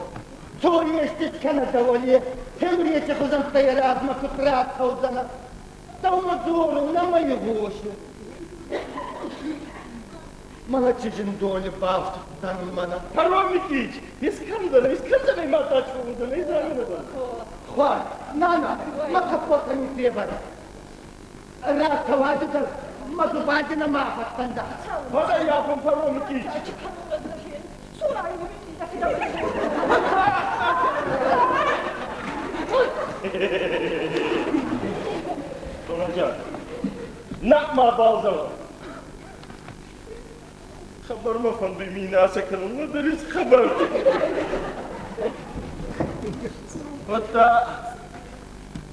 Цо ести кӕнӕ дӕуӕн е, Темрети хузӕнттӕй размӕ куд рацӕудзӕнӕ. Дӕумӕ дзорун, нӕма игъосун. Мӕнӕ чи зиндони бафтудтӕн мӕнӕ. Паромикич, искӕндзӕнӕ, искӕндзӕнӕ ма тачку уодзӕнӕ, изаминӕ. Хуар, нана, мӕ капотӕ ми февӕрӕ. Рацӕуӕд дӕр, мӕ дзубанди нӕма фӕцӕндӕ. Фӕлӕ яфон Паромикич. Сораджан, на ма балзӕуӕ. Хабар ма фӕндуй минасӕ кӕнун, нӕдӕр ис хабар. Уӕдта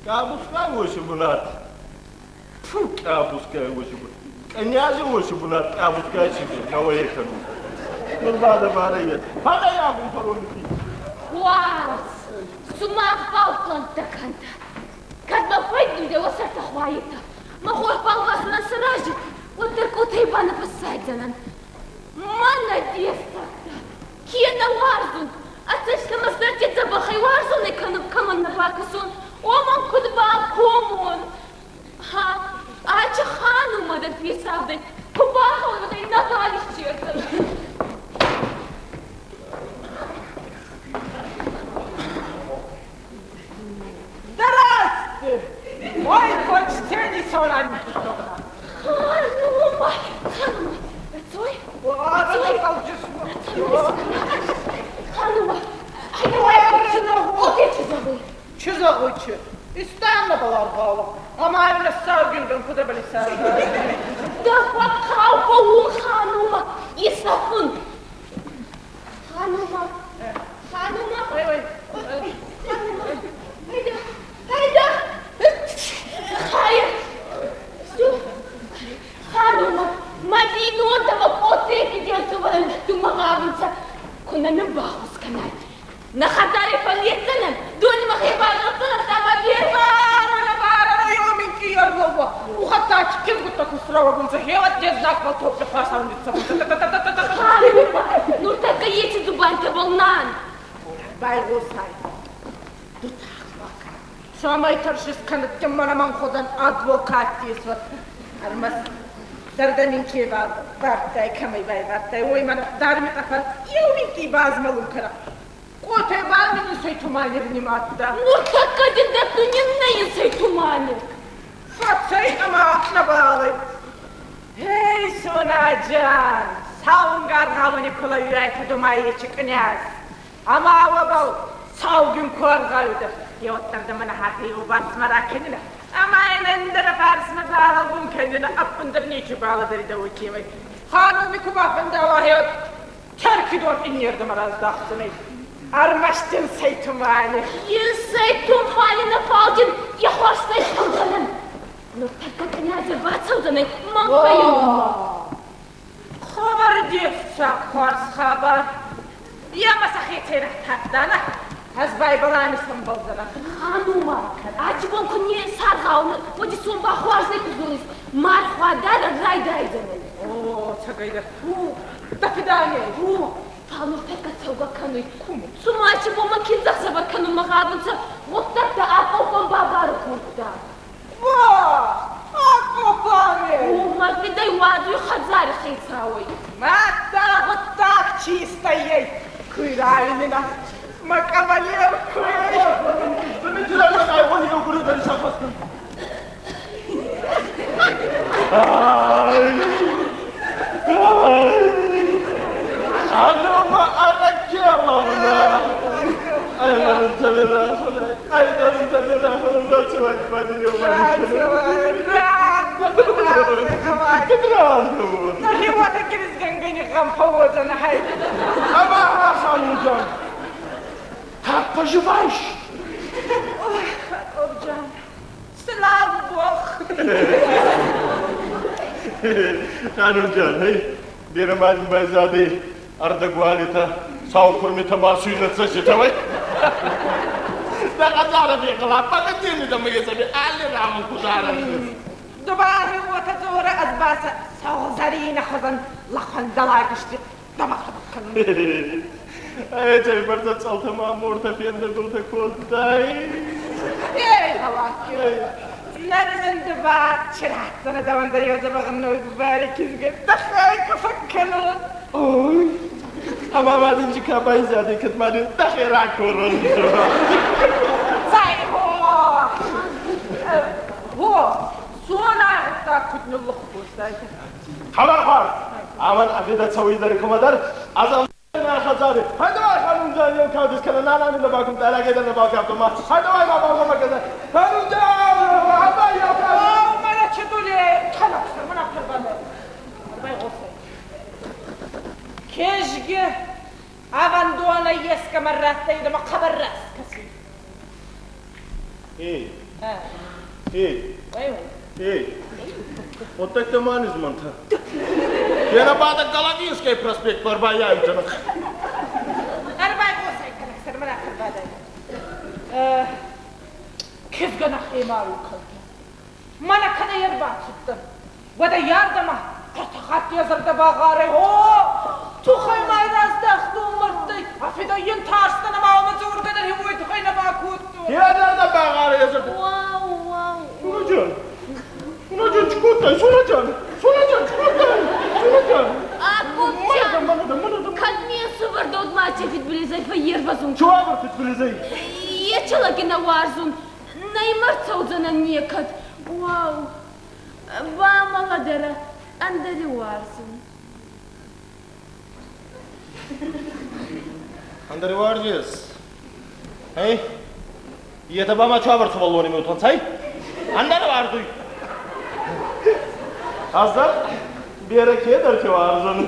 къабускай уоси бунат. Фу, къабускай уоси бунат. Кънязи уоси бунат къабускай чи нӕуӕй кӕнун. Нур ба дӕ барӕ ес. Фӕлӕ ягун Паромикич. Хуарз! Сумах бал пълӕнттӕ кӕнтӕ. Кӕд мӕ фӕндуй уӕ сӕртӕ хуайетӕ. Мӕ хорбал васна сарази, уӕддӕр къотӕй ба нӕ фӕссайдзӕнӕн. Мӕнӕ дессӕгтӕ! Ке нӕ уарзун, а цӕстӕмӕ зӕрди дзӕбӕхӕй уарзунӕй кӕмӕн нӕ бакӕсун, уомӕн куд бакомон? Ха, ачи ханумӕ дӕр фесавдӕй, ку багъӕуй, уӕд ӕй нӕбал иссердзӕнӕн. Здрасте! Ой, почтени Сорани Ханума, ханума, цой, ханума, Чи зӕгъуй, чи? Истанна баларгъала. Ама ӕнӕ саугингӕн куд Да фӕхъхъау фӕуун, ханума, исӕфун. Ханума, ханума. Ой, ой. Ханума, хайда, хайда. Хай. Ханума, ма бийнонтӕмӕ потеки делтувӕн думагъавунцӕ. Куна нин бахус кӕнай. На хӕдзари фӕлледдзӕнӕн, дони мӕхе багъӕлдзӕнӕн ӕма Ханума, нуртӕккӕ еци дзубантӕбӕл нан. Байгъосай. Ду тагъд Самай тӕрсис кӕнӕттӕ мӕнӕ хузӕн адвокат исуат. Ӕрмӕст зӕрдӕ мин ке бардтай, кӕмӕй байвардтай, уой мӕнӕ дарми къафар еу минкъий базмӕлун кӕнӕ. Къотебал мин инсай тумани нимадта. Нуртӕккӕ дин дӕттун нӕ инсай тумани. Фӕцӕй ӕма нӕбалӕй. Эй, Сонаджан, саунгар гъалони кула юрайта думайечи князь. Ама уобӕл саугин ку аргъауидӕ. Еуӕддӕр мӕнӕ хӕхи басмара кӕнинӕ. Ама ӕндӕр фарсмӕ балалгун кӕнинӕ, ӕппундӕр нечи баладӕридӕ уой кемӕй. Хануми ку бафӕндӕуа хеуӕд Терки дон иннердӕмӕ раздахдзӕнӕй. Ӕрмӕст ин сай тумани. Инсай тумани нӕ фал дин е хуӕрзтӕй цӕудзӕнӕн. Нуртӕккӕ княз ӕрбацӕудзӕнӕй мӕн фӕййинунмӕ. Хабар дессаг хуарз хабар. Ема сӕхецӕй раттадтана. Ӕз байбалани сӕмбӕлдзӕнӕн. Ханума, ачи бон ку не саргъаун, уӕди сун ба хуарзӕй ку дзорис, мархуа дӕр райдайдзӕнӕй. О, цӕгӕйдӕр. До свидания. О, фал нуртӕккӕ цӕугӕ кӕнуй. Цума ачи бон мӕ киндзӕхсӕвӕ кӕнунмӕ гъавунцӕ, гъуддӕгтӕ акъоппӕн бабарӕ кодта. Ва! Акъоппӕн! О, мӕ фидӕй уадзуй хӕдзари хецауӕй. Мадта гъуддаг чистӕй куй равинина. Мӕ кавалер куй. Ханума Аракеловна! Как поживаешь? Ой, Хатовджан, слава Богу! Ханумджан, эй, беремадин байзади, ардагуалита, сау курмита масуйна цаситавай. Да хазара бегала, пагатини да мегесаби, али раман кудара. Дубари уота дзора аз баса саузарина хузан лахан далагишти дамах кан. Эй, цай барда цалтама морта фенда гулта кодтай. Эй, халаки. Нарман дуба чират давандар йоза багны кизге дахай кафаккана. Ой. Ама мадин чика байзади катмадин дахера корон. Цай хо. Хо. Суна та кутнуллах кустай. خبر خور امن افیدا چوی در کمدر از ام خزاری هدو خانم جان یو کادس کنه نه نه نه باکم دارا گدن باکم تو ما هدو ما باکم ما کده خانم جان هدو یو мана чедуле канаксыр мана кырбаны. Байгосы. Кежге авандуана еска марратта идама кабаррас каси. Эй, эй, Ой, ой. эй. Вот так-то менеджмент. Кена бада Головинский проспект барбаяютана. Арбай госай канаксыр мана кырбады. Э кизгана хемару калта. Мана кана ербацуттан. Вада ярдама тартахат язарда багаре хо. Тухай майраздахту марттай. Афида ен тарстана маама зургадар хивой тухай на бакутту. Язарда багаре язарда. Вау, вау. Сунаджан. Сунаджан чкотай, Сунаджан. Сунаджан чкотай. Сунаджан. Акопджан, Манада, манада. кад ми сувардод маче фитбилизай фӕййервӕзун. Чуавар фитбилизай. Ечалаги нӕ уарзун, нӕ имӕ рцӕудзӕнӕн некӕд. Уау, бамӕладӕрӕ, ӕндӕри уарзун. Андери уарзис. Эй? Етӕ ба ма цавӕр сувӕллони миутонцӕй? Ӕндӕр уарзуй. Ӕз дӕр берӕ кедӕр ке уарзун.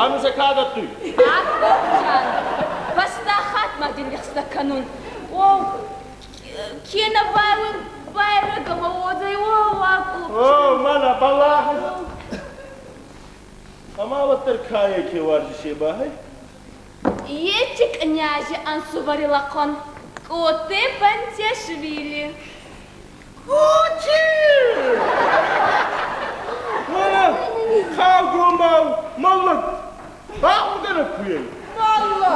Ами сӕ ка дӕттуй? Акопджан, фӕстаг хатт ма дин лигъстӕ кӕнун. О, кенӕ байрун байрӕгӕмӕ уодзӕй, о, Акопджан. О, мӕнӕ бӕлах! Ӕма уӕддӕр кайӕй ке уарзис е ба, хей? Ечи князи ӕнсувӕри лӕхъуӕн Къоте Пантиашвили. Кучи! Мӕнӕ хаугомау мӕллӕг бахудӕнӕг куйӕй. Малла!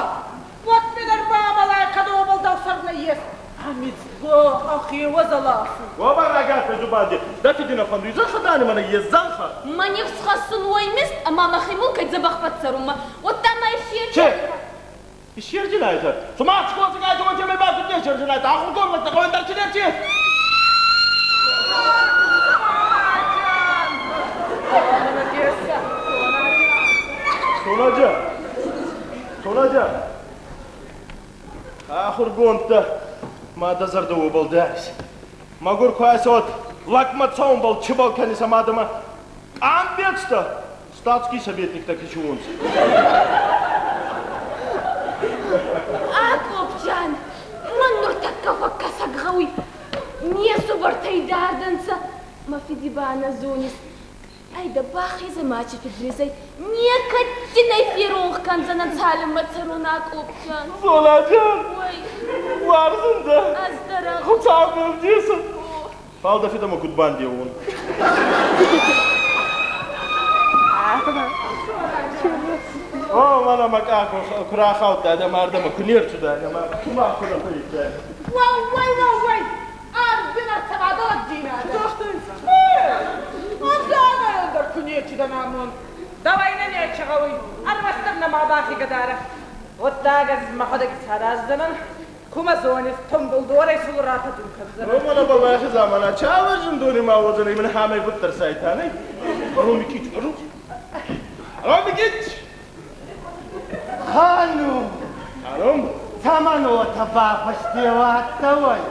Вот пидор бабалай кадобал дӕу нӕййес. Амицго ӕхе уазаласу. Оба рагӕтӕ зубанди. Дӕ фиди нӕ фӕндуй зӕнхӕ дани мӕнӕ е зӕнхӕ. Мӕ нифс хӕссун уой мист ӕма мӕхе мулкӕй дзӕбӕх фӕццӕрунмӕ. Уӕдта ма Че? Исердзинайтӕ. Цума скъоцгайтӕ уотемӕй ба куд не исердзинайтӕ? Ахургонд лӕгтӕ гъӕуӕндӕр чи не чи? Сонаджа! Сонаджа! Ахургондтӕ ма дӕ зӕрдӕ уобӕл дарис. Мӕгур ку айсӕуӕд лӕгмӕ цӕунбӕл чибӕл кӕнис ӕма дӕмӕ къамбецтӕ статский советниктӕ кичуонцӕ. Акопджан, мӕн нуртӕккӕ фӕккӕсӕг гъӕуй. Не сувӕртӕй дардӕнцӕ. Мӕ фиди ба нӕ зонис. Ай дӕ бахезӕ мачи фидбилизӕй. Некӕд дин ӕй феронх кӕндзӕнӕн цалинмӕ цӕрон, Акопджан. Зонаджан! Ой, Уарзун дӕ! Ӕз дӕр. Хуцау ме вдесӕн! Фал дӕ фидӕмӕ куд бандеуон? О, мӕнӕ мӕ къах ку рахаудтай, дӕ мардӕмӕ ку не рцудайнӕ, ма кума ку нӕ фӕййидтай. Уӕууӕй, уӕууӕй! Арвин ӕрцӕвадӕлӕгдзийнадӕ. Ӕндӕр ку нечи дӕн амонд. Давай нӕ нечи гъӕуй, ӕрмӕстдӕр нӕ ма бахигӕдарӕ. Уӕддаг ӕз мӕхуӕдӕг исараздзӕнӕн, кумӕ зонис, тумбул дорӕй сул ратӕдзун кӕндзӕнӕн. О, мӕнӕ бӕллӕхи замана, чавӕр зиндони ма уодзӕнӕй мин хамӕй фуддӕр сайтанӕй. Ромикич, Ромикич! Ханум! Ханум? Цӕмӕн уотӕ бафӕстеуат дӕуӕй?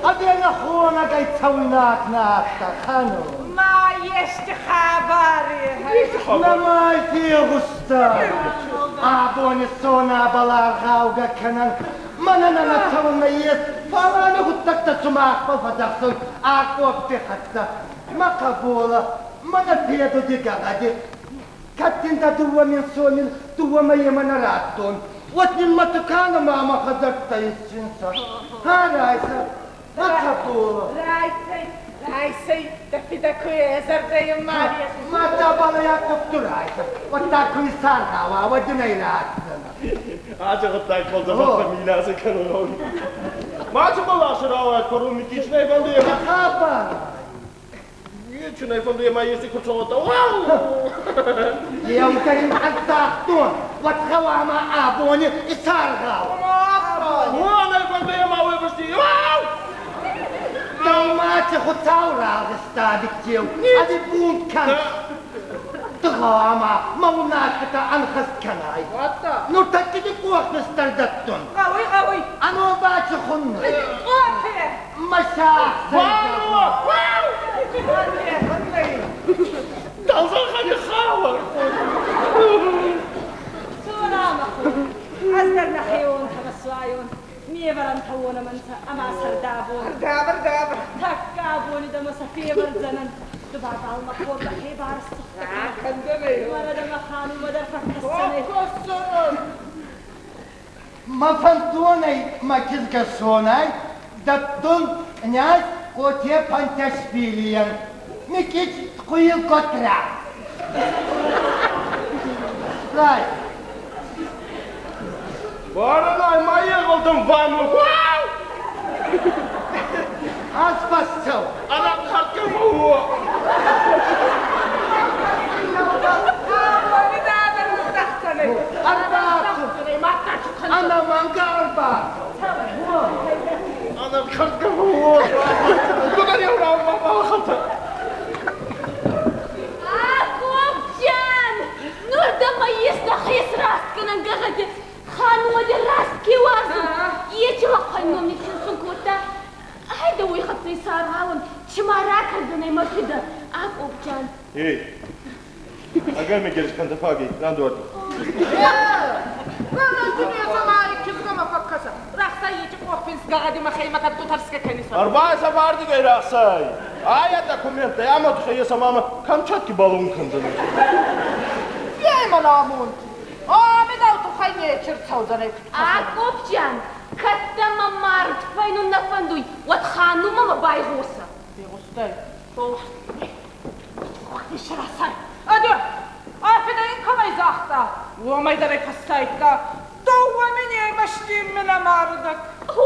Ӕви ӕнӕхонӕгӕй цӕуйнаг нӕ адтӕ, ханум? Ма ести хабари? Нӕмай фегъуста. Абони сонабӕл аргъаугӕ кӕнӕн. Мӕнӕн ӕнӕ цӕун нӕййес, фал ами гъуддӕгтӕ сумахбӕл фӕдзӕхсуй Акъоппи хӕццӕ. Мӕ хъӕболӕ, мӕнӕ федуди гӕгъӕди. Кӕд дин дӕ 2000 сомин дууӕ мӕйемӕ нӕ радтон, уӕд нин мӕ тукан ӕма мӕ хӕдзӕрттӕ исчинцӕ. Ха, райсӕ, мӕ хъӕболӕ. Райсӕй, райсӕй, дӕ фидӕ ку е зӕрдӕй Мария. Ма дӕбӕл Якоб райсӕ, уӕдта ку исаргъауа, уӕд дин ӕй ратдзӕнӕ. Ачи гъуддаг фӕлдзӕбӕх фӕммийнасӕ кӕнун гъӕуй. Ма ци бӕласӕ рауайӕд, Парумикич, нӕ фӕндуй ӕма Хабар! Ечи нӕ фӕндуй ӕма ести ку цӕуӕдта. Уау! Еугӕр ин загътон, уӕд гъӕуама абони исаргъауа. О, нӕ фӕндуй ӕма уой бӕсти. Уау! Дӕумӕ ци Хуцау ралгъиста, биццеу, ӕви бунт кӕнис? Ду гъӕуама мӕ унаффитӕ ӕнхӕст кӕнай. Нуртӕкки ди къохнистӕр дӕттун. Гъӕуй, гъӕуй. Ано ба ци хуннуй? Къоте! Мӕ сӕхсӕй. Вау! Талзахани хауар! Сонамаху, ӕз дӕр нӕхеуон тӕмӕсуайон, ме вӕрӕнтӕ уонӕмӕнцӕ ӕма сӕрдабон. Дабр, дабр. Тӕккӕ абони дӕмӕ сӕ февӕрдзӕнӕн. Ду ба бал мӕ хор дӕхе барсухтӕ. Кӕндӕнӕй. Мӕнӕ дӕмӕ ханумӕ дӕр фӕккӕсдзӕнӕй. Мӕ фӕндонӕй мӕ кизгӕ Сонай дӕттун князь Къоте Пантиашвилийӕн. Микич тхъуил котра. Рай. Баранай, ма егъалтам ванну. Вау! Ӕз фӕссӕу. Ана карткамауо. Абони дадӕр нуздӕхдзӕнӕй. Ӕрбацу. Ӕнӕмӕнгӕ ӕрбацу. Ана карткамауо. Куда не урау мама хата? Акопджан! Нур дӕмӕ ес нӕхес раст кӕнӕн гӕгъӕди. Хануади раст ке уарзун. Ечи лӕхъуӕн ном ниффинсун кодта. Эй, агар ме герж кантафаги, рандуат. Арба сафарди гай рахсай. Ая документы, ама тхая мама Камчатки балон канзана. Ема намунт. А, ме дау тухай не черцаузане. Акопджан, кӕд мӕ мард фӕйнун нӕ фӕндуй, уӕд ханумӕ ма байгъоса. Бегъустай. Ишрасай. Адё. Афида ин камай загъта. Уомӕй дӕр ӕй фӕссайдта. Дууӕ миней машти мин мардак. О,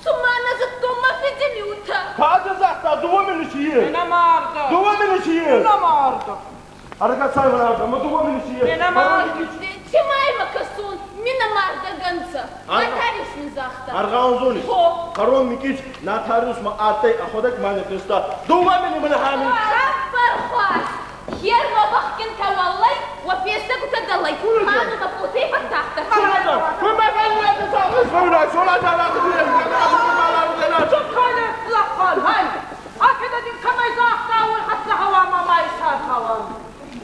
цума нӕ зудтон мӕ фиди миутӕ. Каджа загъта, дууӕ мини чи е? Мин мардак. Дууӕ мини чи е? Мин мардак. Аракат сайвана, ма дууӕ мини чи е? Мин мардак. Чимай ма кӕсун, мин мардагӕнцӕ. Нотариус мин загъта. Аргъаун зонис? Хо. Қарон микич нотариус ма аттай аходак манифеста. Дууӕ мини мин хами. Хабар хуарз. Хер ма бахкин таваллай, ва фестагута далай. Хану ма потей фаттахта. Кума фалла та сона сона та Чуккане лаққан, хай. Афида дин камай загъта, уой хӕццӕ гъӕуама ма исархауа.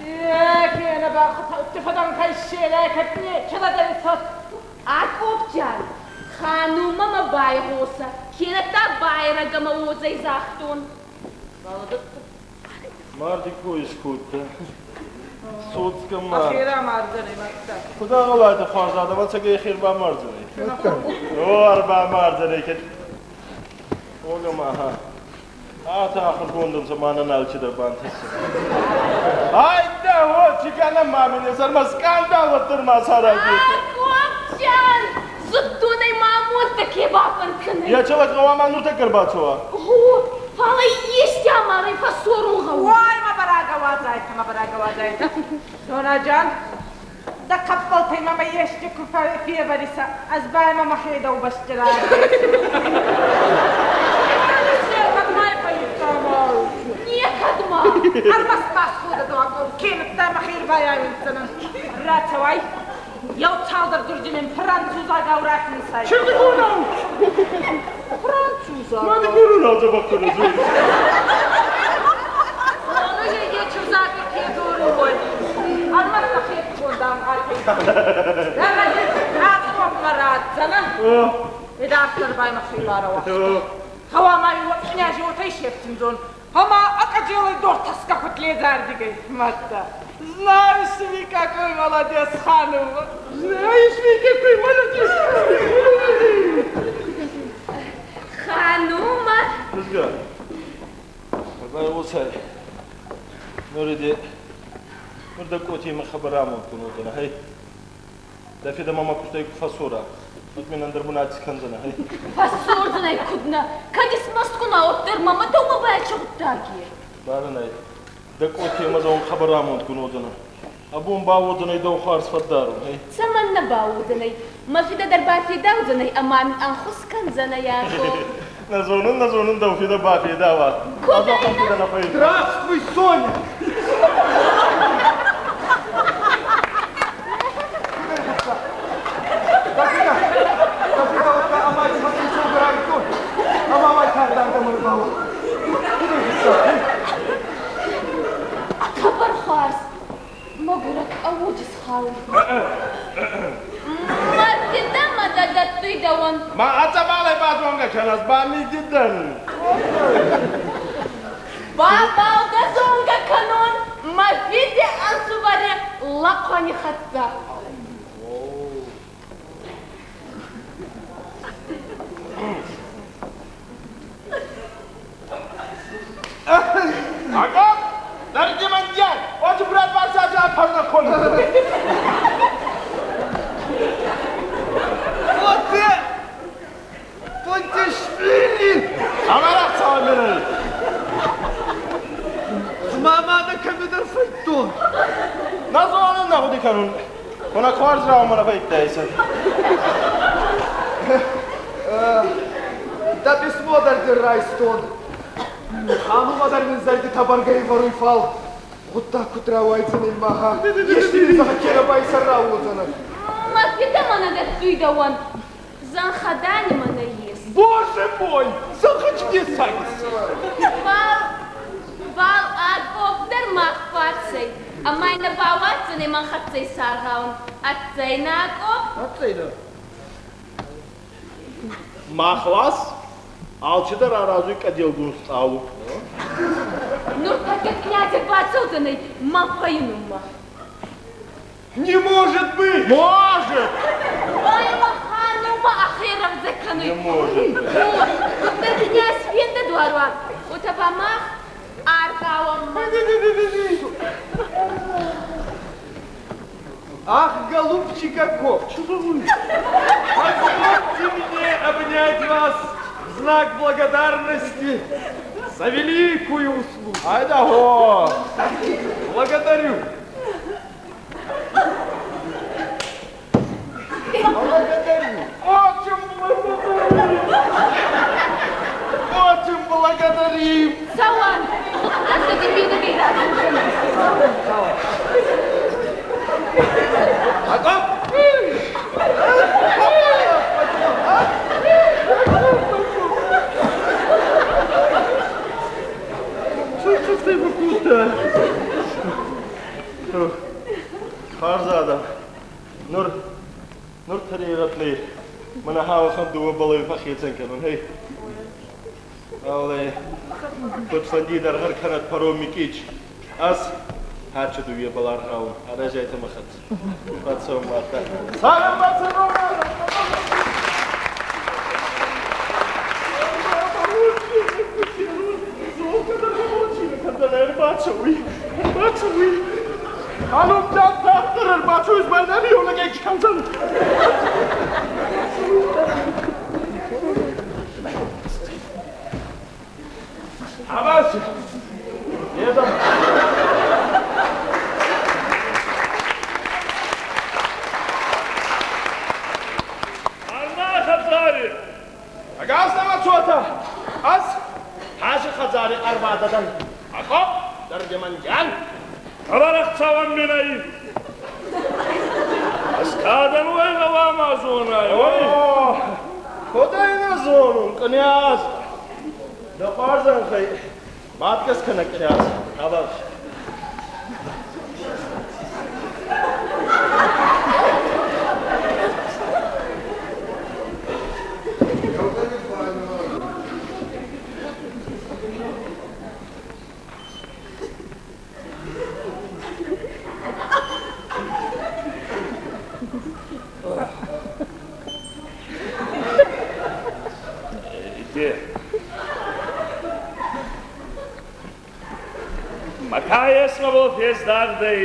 Е, кенӕ ба хуцӕутти фӕдӕн кайшелӕ кӕтне чаладӕр Акопджан, ханумӕ ма байгъоса, кенӕ та байрагӕмӕ уодзӕй загътон. Марди ко искутта. Соцка мар. Ахира мардзӕнӕй мадта. Худа ғалата хуарзада ва цаге хир ба мардзӕнӕй. Ор ба мардзӕнӕй кет. Ога маха. Ата ахургондон замана налчи дӕр бантас. Айда хо чикана мамине сар ма скандал ваттар ма сараги. Акопджан, зудтонӕй ма амондтӕ ке бафӕнд кӕнай. Я челак гава ма нурта карбацова. О, фалӕ ести амарӕй фӕссорун гъӕуй. Уай, ма барага уадзайтӕ, ма барага уадзайтӕ. Сонаджан, да каппалтӕй мӕмӕ есте ку февӕриса, ӕз ба мӕ мӕхе дӕу бӕстӕ Некӕд ма. Ӕрмӕст ма сходӕ дуагор, кенӕдта мӕхе ӕрбайауиндзӕнӕн. Рацӕуай, еу цалдӕр дурди мин французагау рафинсай. Чирдигонау. Французагау. Ма дигорунау забахтана зур. Ону е чурзаги ке дзоруй. Ӕрмӕст мӕхе кондам атей. Рагъи марадзӕнӕ. Идарддӕр бай мӕхе барауа. Хауама князи отай шефтиндзон. Ама акаджелы дортаска хоть лезардигай, матта. Знаешь ли, какой молодец Ханума? Знаешь ли, какой молодец? Ханума. Кызга. Бай осай. Нуриди. Нурда коти ма хабарамон кунудана, хей. Дафида мама кустай фасура. От мин андер бунати канзана, хей. Фасордзӕнӕй куд нӕ? Кӕд исмӕстгун уӕддӕр мӕмӕ дӕумӕ байчи гъуддаги. Баранай. Да коти ма заун хабарамон кунудана. Абун баудзӕнӕй дӕу хуарз фӕддарун, хей. Цӕмӕннӕ баудзӕнӕй? Мӕ фидӕ дӕр бафедаудзӕнӕй ӕма мин ӕнхус кӕндзӕнӕй Ако. На зонун, на зонун дӕу фида бафедава. Куд Азохам фида на фейд. Здравствуй, Соня! Хъӕбӕр хуарз. Мӕгурӕг ӕ уод исхауй. Мӕ фидӕ мӕ дӕттуй дӕуӕн. Ма ацабалай базонга кӕнас ба ми дидан. Бабал дӕ зонгӕ кӕнон мӕ фиди ӕнсувӕри лӕхъуӕни хӕццӕ. Акоп, Даргимандян, оч брат варсаджа фарна кон. Оце! Понтишвили! Амара цамere. Мама да камедер файтон. На зонун на худи канун. Кона кварз ра мана файтайса. Да письмо дар дир райстон. Ханума дар мин зарди табаргай варуй фал. Гутта кутра вайцанин маха. Ешти захакера байсара уозана. Мӕ фидӕ мӕнӕ дӕттуй дӕуӕн. Зӕнхӕдӕни мӕнӕ ес. Боже мой! Захочди сайс! Фал, фал Акоп дӕр ма Бацӕй. Ӕма ин нӕ бауадздзӕнӕй мӕн хӕццӕ исаргъаун. Ӕццӕй, Накъо? Ӕццӕй дӕ. Махлас алчидӕр аразуй къӕделгун стъалу. Нуртӕккӕ князь бацӕудзӕнӕй мӕн фӕйнунмӕ. Не может быть! Может! Ой, маханума ӕхе рӕвдзӕ кӕнуй. Не может. Куддӕр князь фендӕдуар уа, уотӕ ба мах аргъауӕн. Ах, голубчик каков! Позвольте мне обнять вас в знак благодарности за великую услугу. Ай да го! Благодарю. Благодарю. Очень благодарим. Очень благодарим. Цӕуӕн, гъуддӕгтӕ мидӕгӕй радзурдзӕнӕн. Акоп! Харзада, нур нур тӕрегъӕд нӕй. Мӕнӕ хауӕхӕн дууӕ баллей фӕххецӕн кӕнун, хей. Алле, куд фӕнди дӕр гъӕр кӕнӕд Паром Микич. Ӕз хача дууебӕл аргъаун, аразӕйтӕ мӕ хӕццӕ. Бацӕун мадта. Салам бацӕун! Ӕрбацӕуй, ӕрбацӕуй. Ханум тагъддӕр ӕрбацӕуй, мӕнӕ миолӕг кӕндзӕн. Абас! Едам. Арна хӕдзари! Ӕгас нӕмӕ цотӕ! Ӕз хаши хӕдзари ӕрвадӕ дӕн. Акоп дӕрдеманджан. Хабарӕхцӕуӕн мин ӕй. Ӕз кадӕн уой гъӕуама зонай, ой? Куд ӕй нӕ зонун, къняз? Дӕ хуарзӕнхӕй бадгӕс кӕнӕ къняз. Абас. Иди. Мака есмӕбӕл фездагъдӕй,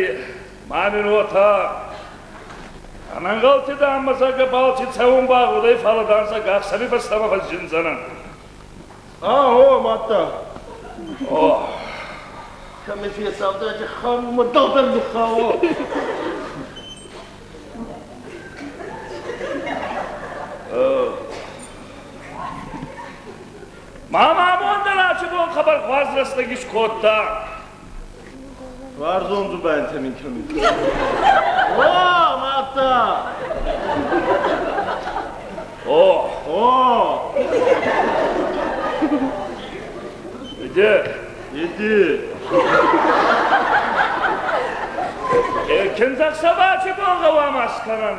ма мин уотӕ ӕнӕнгъӕлти дӕмӕ зӕгъгӕ балци цӕун багъудӕй, фалӕ дан зӕгъгӕ ӕхсӕви фӕстӕмӕ фӕззиндзӕнӕн. А, о, мадта. О, Кӕми фесавдӕй ханума дӕлдӕр ниххауо. Ма амондӕн аци бон хъӕбӕр хуарз рӕстӕг искодта. Варзон дзубӕнтӕ мин кӕнуй. О, мадта! О, О, иди. иди. Киндзӕхсӕвӕ аци бон гъӕуама скӕнӕн.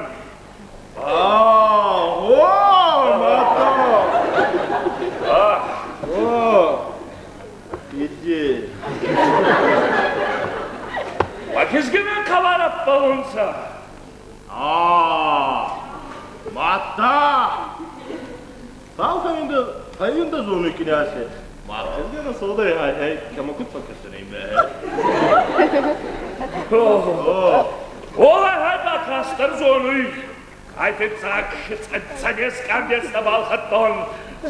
А, о, мадта! А, О, иди. Ма кизги мин хабар ӕппӕлунцӕ. А, мадта! Фал хайында зону князе. Ма кизги содай хай хай кама куд факасынай мэ. О, Олай хай ба кастӕр зонуй. Ай фиццаг цӕдес къамбецтӕ балхӕдтон.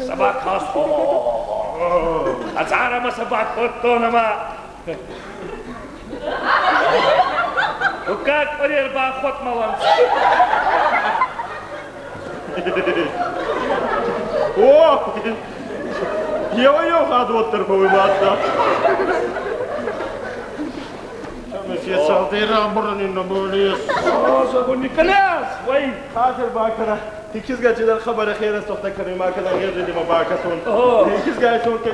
Собакас. Хӕдзарӕмӕ сӕ бакодтон ӕма дуккаг къуӕре ӕрбахуӕтмӕлӕнцӕ. О, ева-еу хат уӕддӕр фӕууй мадта. Ками фесавдӕй рамбурни наболес. О, зӕгъуни княз, вай. Хатир бакӕнӕ. Ти кизгӕ чидӕр хабари херес тохтӕ кӕнуй ма кӕнӕ гъезуй ма бакӕсун. О. Ти кизгӕ сон ке.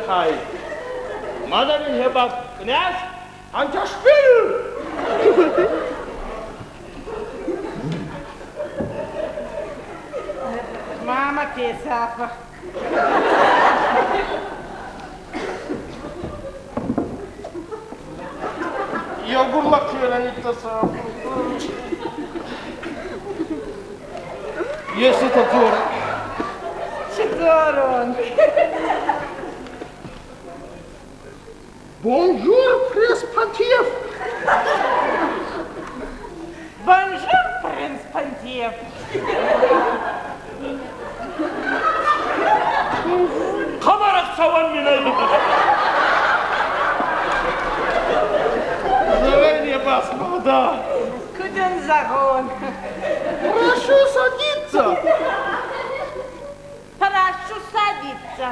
хай. Мадарин хебав князь Антяшвили! Мама фесӕфы. Еугур лӕгтӕ Если это дзор. Чи дзорон? Bonjour, принц Пантьев. Bonjour, принц Пантьев. Хъӕбӕр ӕхцӕуӕн мин ӕй. Заранее господа. Куд ин зӕгъон? Прошу садиться. Прошу садиться.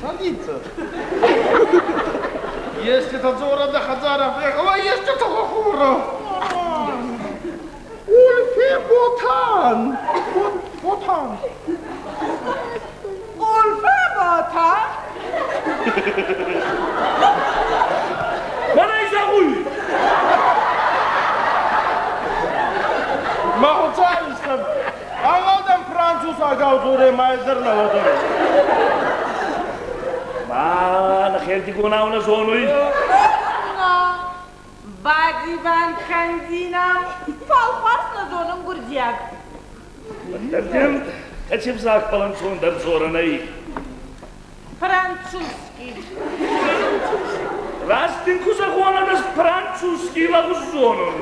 Садиться. Есть это дзора до хазара приехала, есть это лохура. Ульфе Ботан. Ботан. Ульфе Ботан? Мӕнӕй зӕгъуй. Ма хуцаистӕн, ӕнгъӕлдӕн французагау дзоре майдӕр нӕ лӕдӕрун. Ма нӕхердигонау нӕ зонуй. Бадзибан кӕндзинан, фал хуарз нӕ зонун гурдзиаг. Дӕрден кӕци взагбӕл ӕнцондӕр дзорӕн ӕй? Французский. Раст дин ку зӕгъон, ӕз французский лӕгъуз зонун.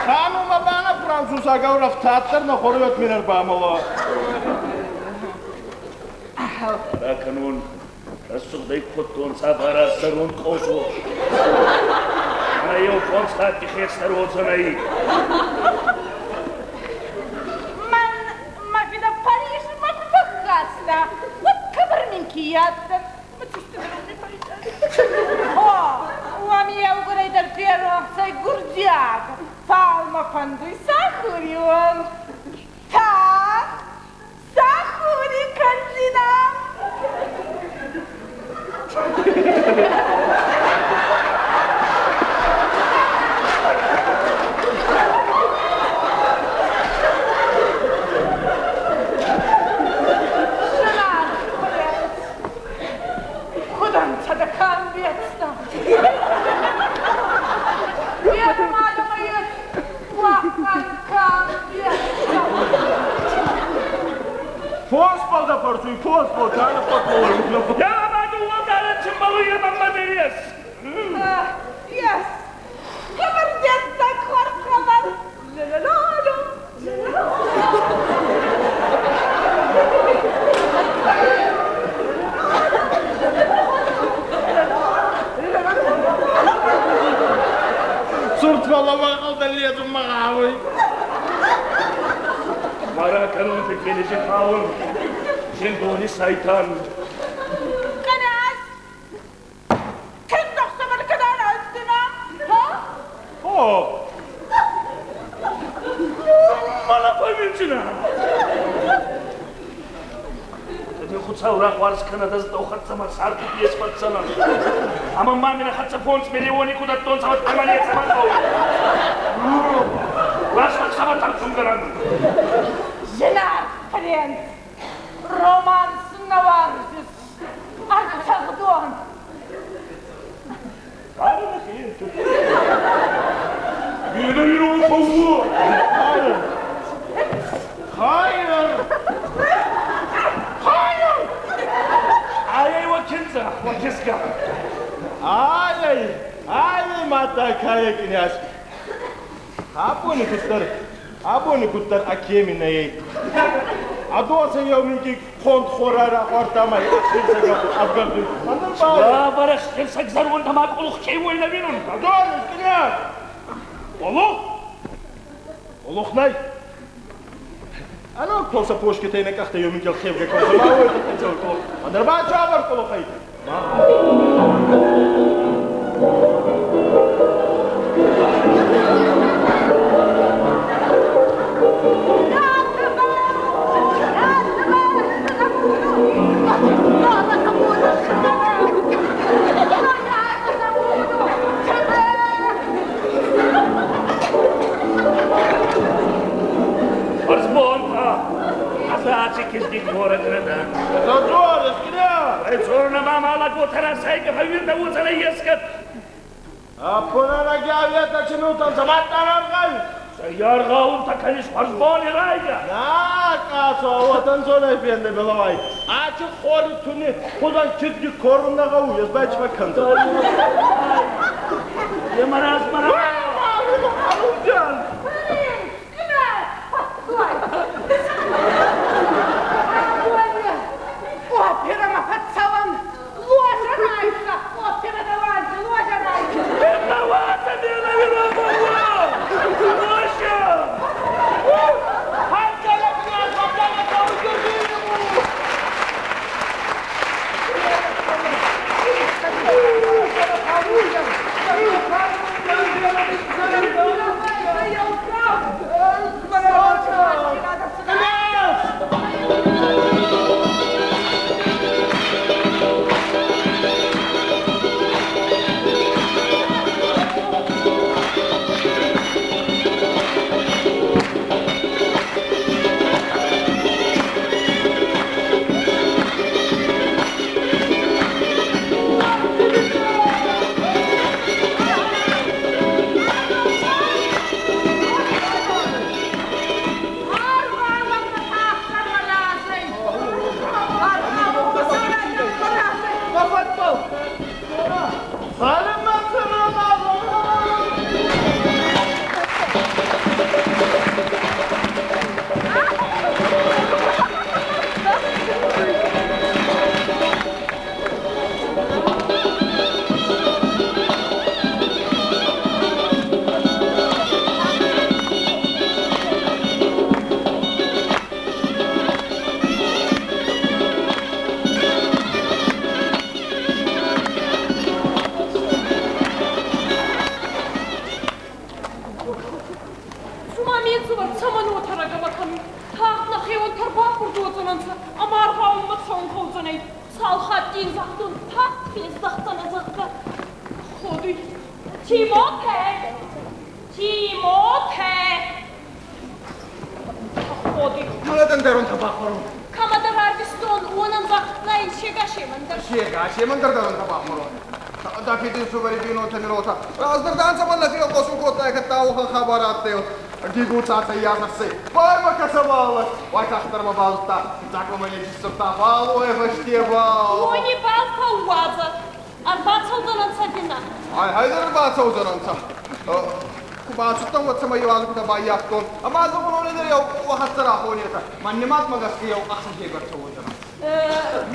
Ханума бана французагау рафтаддӕр нӕ хоруйот мин ӕрбамӕла. Ракӕнун, рӕсугъдӕй кодтонцӕ бараздӕрон къозо. Ӕнӕ еу фондз хатти хестӕр уодзӕнӕй. Мӕн мӕ фидӕ Парижмӕ ку фӕххаста, уӕд хъӕбӕр минкъий адтӕн. Мӕ цӕститӕ О, уоми еугурӕй дӕр феронх гурдзиаг, фал мӕ фӕндуй сахури уон. Так, сахури кӕндзинан. Зынаргъ принц, куд ӕнцӕ дӕ къамбецтӕ? Берӕ ма дӕмӕ ес уӕхӕн къамбецтӕ? Фонсбал да фӕрсуй, фонсбал, кӕнӕ футбол. Я ма дууӕ чимбалуй мамма ес. Ес. Хъӕбӕр дессаг хуарз хабар. Ла-ла-ла-ла. Сурт фӕлӕ лезун ма гъӕуй. Мара кӕнун фекележе хаун. Зиндони сайтан. Кънязь! Киндзӕхсӕвӕр кӕд араздзынӕ? Ха? О! Мана фӕминчина. Тӕдин Хуцау рахуарз кӕнӕд, ӕз дӕу хӕццӕ мӕ цард ку ес фӕццӕнӕн. Ӕма ма мин хӕццӕ 5 миллиони ку дӕттонцӕ, уӕд ӕма нецӕмӕн гъӕуй. Раст сӕмӕ тӕрсунгӕнӕн. Зынаргъ принц, романс нӕ уарзыс? Ӕрцӕгъдон. Ара нӕхе. Мина ирон фӕууо. Хайр! Хайр! Ай уӕ киндзӕ, уӕ кизгӕ. Ай, ай, мадта кая князь. Абони куддӕр акеми нӕй. Адоса еу минкъий хонд хорӕ рахуардта ма ӕхсирсӕг ӕвгӕрдуй. Андӕр ба. Авар ӕхсирсӕг зӕронд ӕма къулух ке уой нӕ уинун. Адонис, князь! Къулух? Къулух нӕй. Ано колса пошките на къахта еу минкъий хевге колса ма уой тӕцӕу къулух. Андӕр ба чавар къулух ӕй. Цорна мала готара сайка фавирда уцана ескат. Аппонана гявета чинутан саматтараргай. Яргаун таканиш фарзбони райга. На, кацо, ватан зона пенде белавай. Ачы хори туни худан читки корунна гау, язбай чваканта. Емараз мара. Арумджан. Опера мафатсаван, ложа райка, опера давайте, ложа райка. Виновата, бена, виновата! Ложа!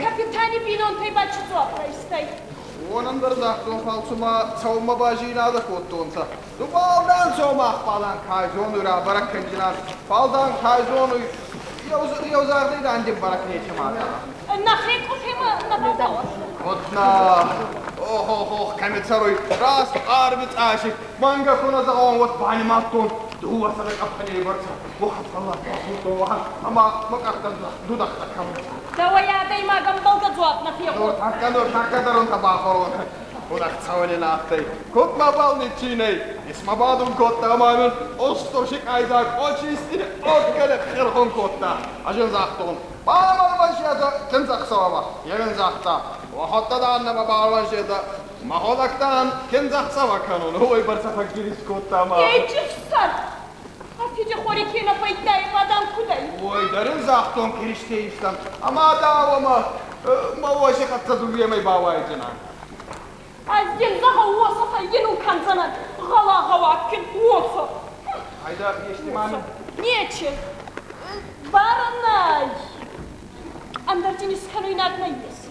Капитани бинонтӕй ба чи дзуапп райстай? Уонӕн дӕр загътон, фал цума сӕумӕ ба зийнадӕ кодтонцӕ. Ду бал дан цомах балан кай зонуй рабӕрӕг кӕнджинан, фал дан кай зонуй еу загъдӕй дан дин бӕрӕг нечи ма. Нӕхе къофемӕ нӕ бадауӕр. Одна, ох, кӕми цӕруй, раст арви цъӕси, мӕнгӕ ку нӕ зӕгъон, уӕд банимадтон, дууӕ сӕдӕ къӕпхӕней бӕрцӕ. Уохӕт фӕллад бахудтон, уӕхӕн, ӕма мӕ къӕхтӕ дудӕхтӕ кӕнунцӕ. Дӕуӕй адӕймаг ӕмбӕлгӕ дзуапп нӕ фегъос. Нуртӕккӕ дӕр бахорон. Удах цауни нахтей. Куд мабал ничиней. Исма бадун кодта ӕма мин остошик айдаг очисти оккеле херхон кодта. Ажын загътон. Баалван кинзахсавама. Еген загъта. Вахотта дааннама баалван шеда. Маходактан кинзахсава канун. Ой барса факирис кодта ма. Ей чифсар! Афиджи хори кена файтай бадан кудай. Ой, дарын загътон киристеистан. Ама даавама ма уоши хатса дугемай бавайджина. Аз дин заға уосафа ену канзанан. Гала гаваккин уоса. Айда ешти мами. Нече. Баранай. Андартин искануйнаг найес.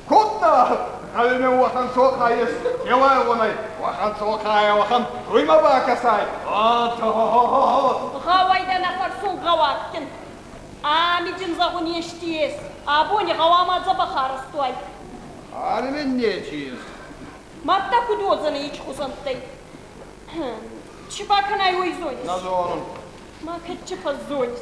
Кутна! Қалимен уахан соқайыс, келай онай, уахан соқай, уахан куйма бакасай. Гавайда нафарсун гаваккин. Ами дин зағун ештиес. Абони гавама дзабахарастой. Алимен нечиес. Матта кудозана ич хузантай. Чипаканай ой зонис. Назонун. Ма каччи фазонис.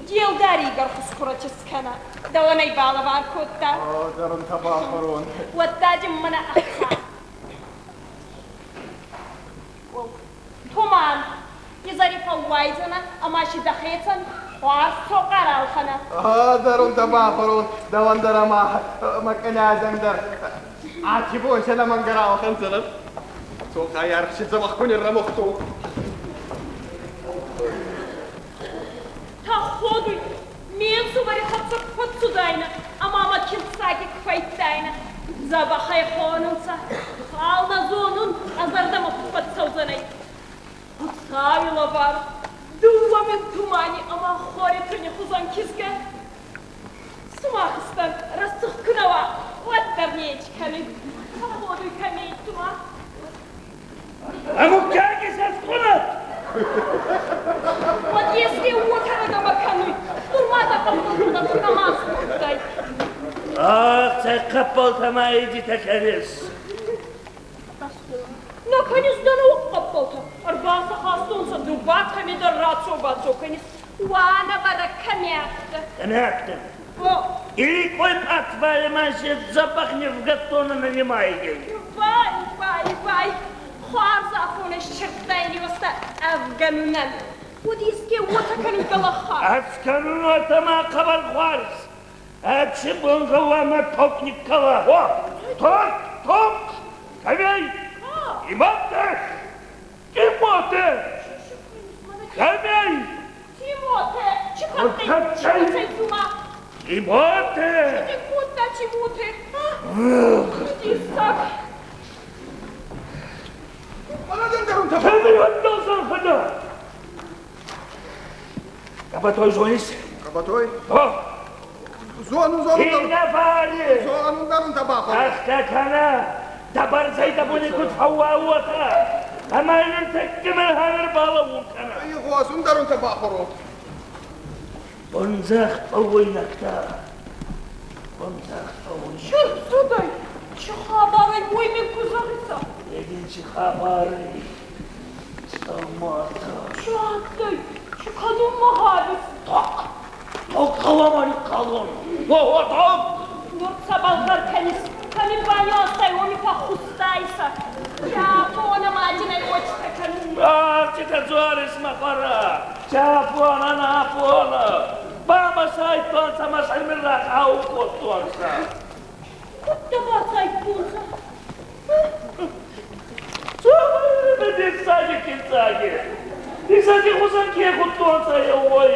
Дел дари гархус курачискана. Даванай балавар котта. О, дарун табахарон. Ваттажим мана ахса. Туман. Изари фауайзана, амаши дахецан. Хуарз цохъа ралхӕнӕ. Дарун дӕ бахуӕрон, дӕуӕн дӕр ӕма мӕ кънязӕн дӕр. Аци бон сӕ нӕмӕнгӕ ралхӕндзӕнӕн. Цохъай аргъ си дзӕбӕх ку ниррӕмугътон. Тӕходуй, ме нсувӕри хӕццӕ ку фӕццудайнӕ ӕма мӕ киндзаги ку фӕййидтайнӕ. Дзӕбӕх ӕй хонунцӕ, фал нӕ зонун, ӕ зӕрдӕмӕ куд фӕццӕудзӕнӕй. Хуцауи лӕвар, дууӕ мин тумани ӕма хори туни хузӕн кизгӕ. Сумахстӕн рӕсугъд ку нӕ уа, уӕддӕр нечи кӕнуй. Тӕходуй кӕми тума. Амуккаги сӕскъунӕт! Уӕд еске уотӕ кӕнуй. Нур ма дӕ хъӕппӕлтӕ ку нӕма скодтай. Ах, цӕй хъӕппӕлтӕ ма идитӕ кӕнис! Наконец да наук хъӕппӕлтӕ. Ӕрбацахастонцӕ, ду ба кӕмидӕр рацо-бацо кӕнис. Уанӕбӕрӕг кӕми адтӕ. Кӕми адтӕ? О! Или кой патвайы се дзӕбӕх не вгӕттона нанимайгӕй. Вай, вай, вай! Хуарз афонӕ ссирдтай уоста ӕвгӕнунӕн. Уӕд еске уотӕ кӕнуй гӕлӕхха. Ӕз кӕнун уотӕ ма хъӕбӕр хуарз. Аци бон гъӕуама ток никкала. О, ток, ток! Кӕмӕй? Тимоте! Тимоте! Кӕмӕй? Тимоте! Чи кодтай? Тума? Тимоте! Чи кодта Тимоте? Диссаг! Кӕмӕй отдался хода? Кабатой зонис? Кабатой? О! Зонун, зонун. Инна фари! Зонун дарун дӕ бахуӕрон. Тахта кӕнӕ! Дӕ бӕрзӕй дӕ буни куд фӕууа, уотӕ! Ӕма ин тӕккӕ мӕ хӕнӕр балӕуун кӕнӕ! Игъосун дарун дӕ бахуӕрон. Бондзагъд фӕууойнӕгтӕ! Бондзагъд фӕууойнӕгтӕ! Чи рцудӕй? Чи хабарӕй, уой мин ку зӕгъисӕ. Е дин чи хабарӕй? Сталмата! Чи адтӕй? Чи кӕнунмӕ гъавис? Ток! Ток гъӕуама никкалон! О, о, ток! Нур цӕбӕл гъӕр кӕнис? Кӕми баниуазтай, уоми фӕххустайсӕ. Чапона ма динӕй уотитӕ кӕнун. Ах, чи та дзорис, мӕ хуӕрӕ! Чапона, напона! Ба мӕ сайдтонцӕ, мӕ сӕр мин рахау кодтонцӕ. Куд дӕ басайдтонцӕ? Диссаги киндзаги! Диссаги хузӕн ке худтонцӕ еуой?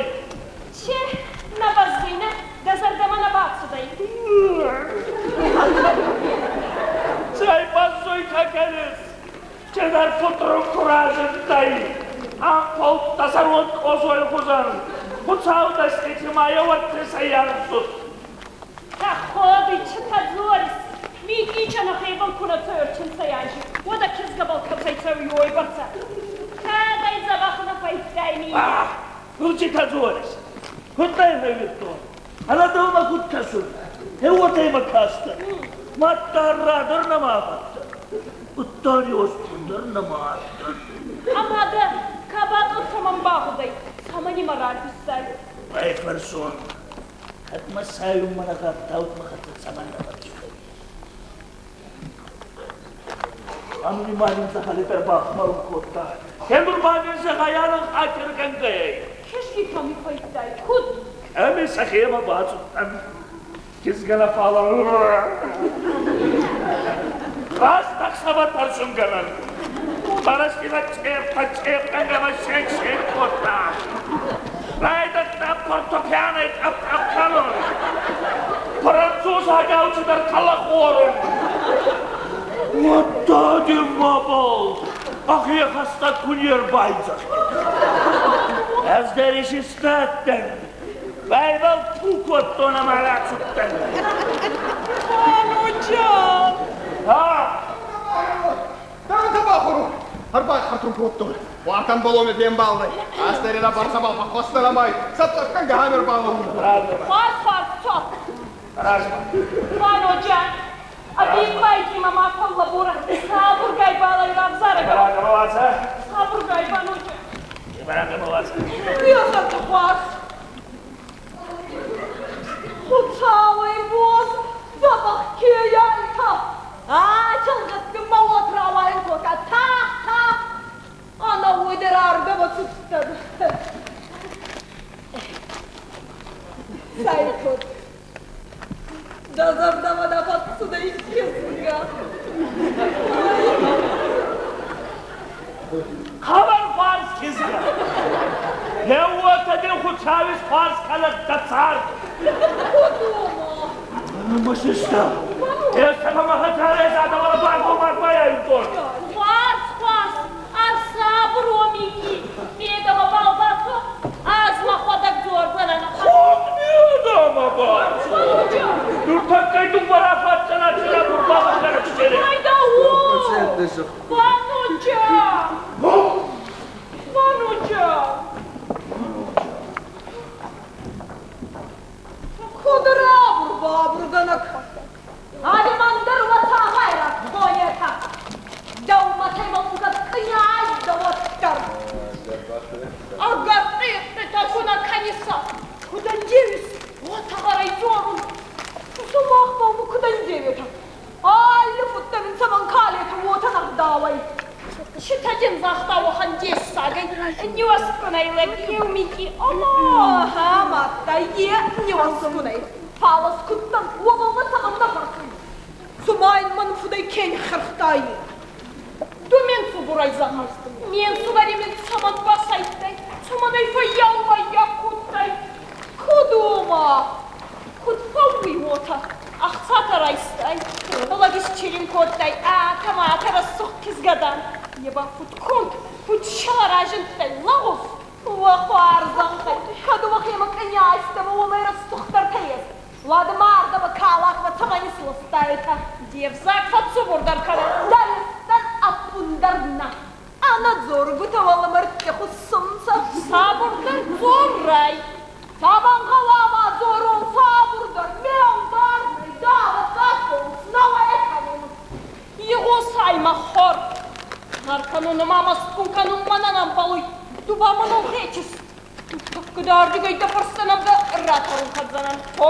Че, нӕ бӕззуйнӕ, дӕ зӕрдӕмӕ нӕ бацудӕй. Цӕй бӕззуй ка кӕнис? Чедӕр футрун ку разиндтӕй. Ӕнхъуӕлттӕ сӕрунд къосой хузӕн. Хуцау дӕстити ма еуӕртӕсӕй ӕрцуд. Тӕходуй, чи та дзорис? Микъича нӕхебӕл ку нӕ цӕуй анзи, уӕд а кизгӕбӕл кӕцӕй цӕуй уойбӕрцӕ? Кӕд ӕй дзӕбӕх нӕ фӕййидтай ми? Ах, нур чи та дзорис? Куд дӕ фӕййидтон? Ӕнӕ дӕумӕ куд кӕсун? Хе уотӕ имӕ кастӕн. Мадта ӕрра дӕр нӕма фӕдтӕн. Удта риуӕзгун дӕр нӕма адтӕн. Ӕма дӕ ка батъор цӕмӕн багъудӕй? Цӕмӕн имӕ рарвистай? Байфӕрсон, кӕд мӕ сайунмӕ нӕ гъавтаут, мӕ хӕццӕ цӕмӕн нӕ фӕццудӕй? Амни ма нин дзӕгъӕли дӕр бафхуӕрун кодта. Хенур ба нин зӕгъайанӕн хатир кӕнгӕй. Кизги кӕми фӕййидтай? Куд? Кӕми сӕхемӕ бацудтӕн. Кизгӕ нӕ фал Раст ӕхсӕвӕ тӕрсунгӕнӕн. Барастила чъеппа чъеппа ма шек шек кодта. Райдӕдта фортепианойы тъӕпп-тъӕпп кӕнун. Французагау цидӕр кӕлӕхорун. Уӕдта дин мабал ӕхе хӕстӕг ку не рбайдзӕхт. Ӕз дӕр исистадтӕн. Байбал пу кодтон ӕма рацудтӕн. Вануджан! А, Дарун дӕ бахуӕрон. Ӕрбайхӕртун кодтон. Уартӕн баломи фембалдӕй. Астӕрина бӕрцӕбӕл фӕххуӕстӕн ӕма цӕп-цӕп кӕнгӕ хамер балон. Хуарз, хуарз, цо. Размӕ. Вануджан, ӕвиппайди мӕ ма фӕллӕборӕ. Сабургай балӕй равзарӕ. Баракамалаца. Сабургай, Вануджан. Баракамалаца. Уехӕртӕ хуарз. Хуцауӕй боз, дзӕбӕх ке айтӕ. А, чылгъӕтти ма уот рауайун кодта. Тах, тах! Ӕнӕуой дӕр ардӕмӕ цудтӕн. райхӕлӕд дӕ цард! Мысыста. Ӕртӕмӕ хӕдзарӕй задавала баргомаг байайудтон. Хуарз, хуарз, ӕрсабур уо минкъий, медӕмӕ бал бацо, ӕз мӕхуӕдӕг дзордзӕнӕн. Куд медӕмӕ бацо? Нуртӕккӕй дууӕ рафаддзӕнӕ цирабур бабакӕнӕ. Майда уо! Вануча! Вануча! Куд рабур-бабургӕнӕг! Алиман дӕр уӕ цагъайраг хонетӕ! Дӕумӕ таймалугӕ къняз да уӕддӕр! Ӕгӕр къиртъитӕ ку нӕ кӕнисӕ, куд ӕндеуис, уотӕ гъӕрӕй дзорун. Сумах ба уомӕ куд ӕндеуетӕ? Алли фудтӕ мин цӕмӕн калетӕ, уотӕ нӕгъдауӕй. Читӕ дин загъта уӕхӕн дессагӕй, ниуӕзгунӕй лӕг еу минкъий ӕма Ӕ, мадта е ниуӕзгунӕй. Фал ӕз кудтӕн, уобӕл мӕ цӕмӕн нӕ фӕрсуй? Цума ин мӕн фудӕй ке ниххӕрхтай? Ду ме нсувӕрӕй зӕгъӕ, ме нсувӕри мин цӕмӕн басайдтай, цӕмӕн ӕй фӕййаумаййа кодтай? Куд уома? Куд фӕууй уотӕ? Ӕхцатӕ райстай, лӕг исчирин кодтай, ӕ кӕмӕ рӕсугъд кизгӕ дӕн. Е ба фудконд, фудшӕлӕ разиндтӕй лӕгъуз. Уӕ хуарзӕнхӕй, кӕд уӕхемӕ кънястӕмӕ уомӕй рӕсугъддӕртӕ ес, уӕд ма ардӕмӕ калакмӕ цӕмӕн исластайтӕ? Де взаг фӕццубурдӕр кӕнӕ. Дӕрестӕн ӕппундӕр нӕ. Ӕнӕдзоргутӕ уӕлмӕрдти хуссунцӕ. Сабурдӕр дзорай. Цӕмӕн гъӕуама дзорон сабурдӕр? Ме ӕлдарнӕй давӕ цӕфонц, нӕуӕ кӕнун. Игъосай, мӕ хор. Гъӕр кӕнун ӕма мӕстгун кӕнун мӕнӕн ӕмбӕлуй. Ду ба мӕнӕн гъечис. Куд ардигӕй дӕ фӕрстӕн дӕ ратӕрун кӕндзӕнӕн. Хо,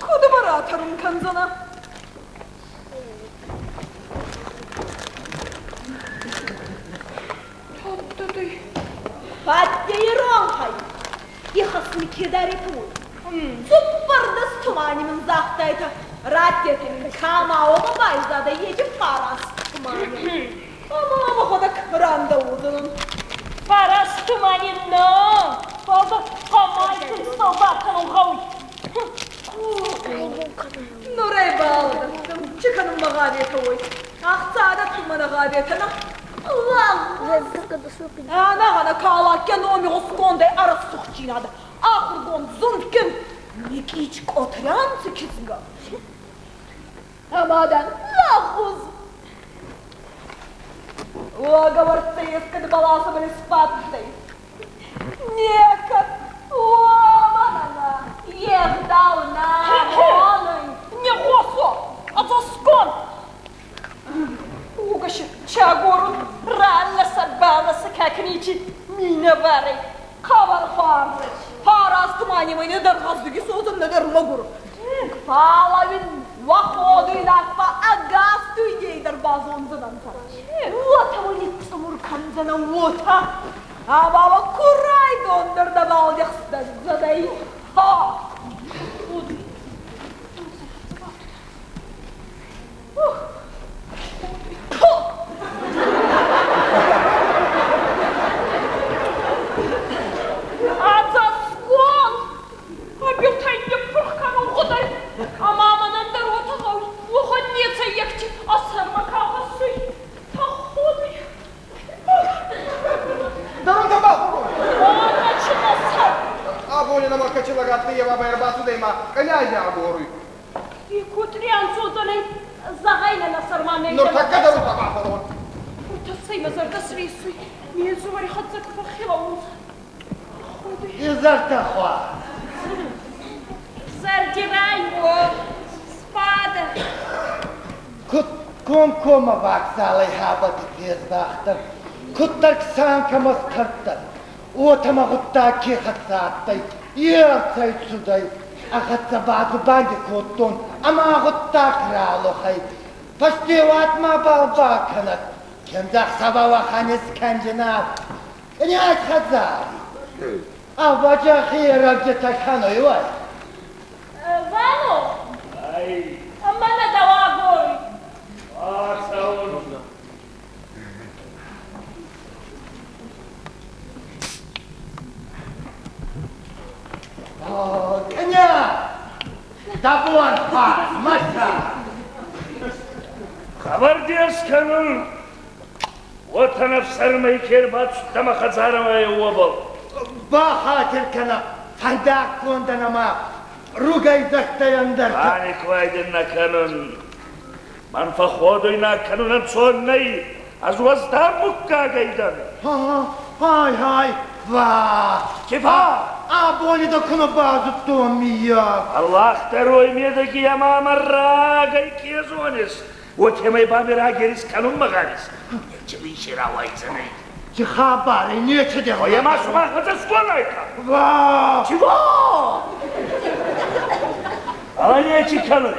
куд мӕ ратӕрун кӕндзӕнӕ? Фӕдде иронхӕй. Ихӕс ми кедари кун. Цуппӕрдӕс тумани мин загътайтӕ. Раттетӕ мин кама ома байзадӕй ечи фараст тумани. Ӕма мӕхуӕдӕг рандӕудзӕнӕн. Фараст тумани нӕ, фал дӕ хъӕмайтӕн сӕлда кӕнун гъӕуй. Нурӕй балдӕттӕн, чи кӕнунмӕ гъаветӕ уой. Ӕхца дӕттунмӕ нӕ гъаветӕ, нӕ? Ӕнӕгъӕнӕ калакке номи гъусгондӕй ӕрӕсугъддзийнадӕ, ахургонд, зундгин Никич Къотрянци кизгӕ. Ӕма дӕн лӕгъуз. Уогӕвӕрдтӕ ескӕд бӕласӕбӕл исбадтӕй? Некӕд. Уомӕн ӕма е гъдау нӕ хонуй. Не гъосо, ӕдзоскон! Угощи чагорун ралласа баласа какничи минӕварӕй. Хъӕбӕр хуарз. Фараст тумани мӕ нӕдӕр гъӕздуг исуодзӕн, нӕдӕр мӕгур. Фал уин уӕ ходуйнаг ба ӕгас дуйней дӕр базондзӕнӕнцӕ. Уотӕ уӕ ниццумур кӕндзӕнӕ, уотӕ. Ӕма уӕ ку райдон дӕр нӕбал нихстӕндзӕнӕй. Ха! Ӕдзӕсгон! Абилтӕй ниппурх кӕнун гъудӕй, ӕма мӕнӕн дӕр уотӕ гъӕуй, уӕхӕн нецӕййӕгти ӕ сӕрмӕ ка хӕссуй. Тӕходуй. Дарунта бахорун. Ӕнӕчинӕ сӕр. Абони нӕмӕ качелагатти ева байрбацудӕй ма кънязи агоруй. И кутри ӕнцодзӕнӕй зӕгъайнӕ нӕ сӕрмӕ нӕ Нуртӕккӕ дарунта бахорун. Тӕссӕй мӕ зӕрдӕ сресуй. Ме нсувӕри хӕццӕ ку фӕххилӕ унцӕ. Ходуй. Изӕртӕ хуарз. Зӕрдирай уо, спадӕ. Куд комкоммӕ вокзалӕй хабати фездахтӕн, куддӕр санкӕмӕ схъӕрдтӕн, уотӕ мӕ гъуддаг ке хӕццӕ адтӕй, е ӕрцӕйцудӕй. Ӕ хӕццӕ бадзубанди кодтон ӕма гъуддаг ралухӕй. Фӕстеуат мабал бакӕнӕд. Кендзӕхсӕвӕ уӕхӕн искӕнджинӕ. Къняз хӕдзари. Ӕвӕджа хе рӕвджитӕ кӕнуй уой. Вано, Ай, мӕнӕ дӕу агоруй. бацӕун. Хъӕбӕр кӕнун, уотӕ ӕфсӕрмӕй ке рбацудтӕ мӕ хӕдзарӕмӕ, уобӕл. Бахатир кӕнӕ, фӕндаггондӕн ӕма ругӕйдзӕгтӕй ӕндӕртӕ. Паниквайден нӕ кӕнун. Мӕн фӕхходуйнаг кӕнун ӕнцон нӕй. Ӕз уӕздан муггагӕй дӕн. Хай-хай, ва! Кифа! Абони дӕ ку нӕ базудтон, миййаг. Аллах дӕр уой медӕги ӕма мӕ рагӕй ке зонис, уотемӕй ба ме рагерис кӕнунмӕ гъавис. Нечи иши рауайдзӕнӕй. Чи хабарӕй нечи де. Ой, ӕма сумах ӕдзӕсгонайтӕ. Ва! Чего? Ала нечи кӕнуй.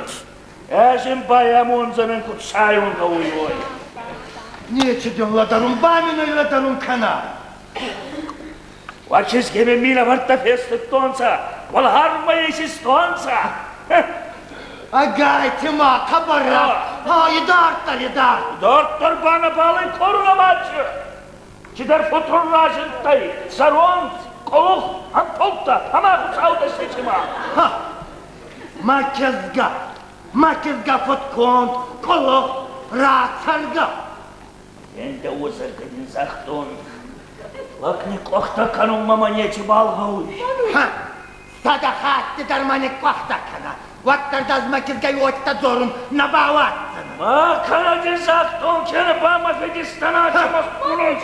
Ӕз ин байамондзӕнӕн, куд сайун гъӕуй, уой. Нечи дин лӕдӕрун, ба мин ӕй лӕдӕрун кӕнӕ. Уӕ кизгеме минӕвӕрттӕ фестудтонцӕ, уӕлхармӕ исистонцӕ. Ӕгайтима, хъӕбӕр ха, идарддӕр, идард. Идарддӕр ба нӕбал ӕй корунӕмӕчи. Чидӕр футур разиндтӕй, зӕронд, къулух, ӕмпулдтӕ ӕма Хуцау дӕсни Ха! Мӕ кизгӕ, мӕ кизгӕ фудконд, къулух, рацӕргӕ. Ӕндӕ уозӕгӕ дин загътон, лӕг никъкъуӕхтӕ кӕнунмӕ мӕ нечибал гъӕуй. Ха! Сӕдӕ хатти дӕр ма никъкъуӕхтӕ кӕнӕ, уӕддӕр дӕ ӕз мӕ кизгӕй уотӕ дзорун нӕ бауадздзӕнӕн. Ма кӕнӕ дин загътон, кенӕ ба мӕ федистаначи мӕскунун.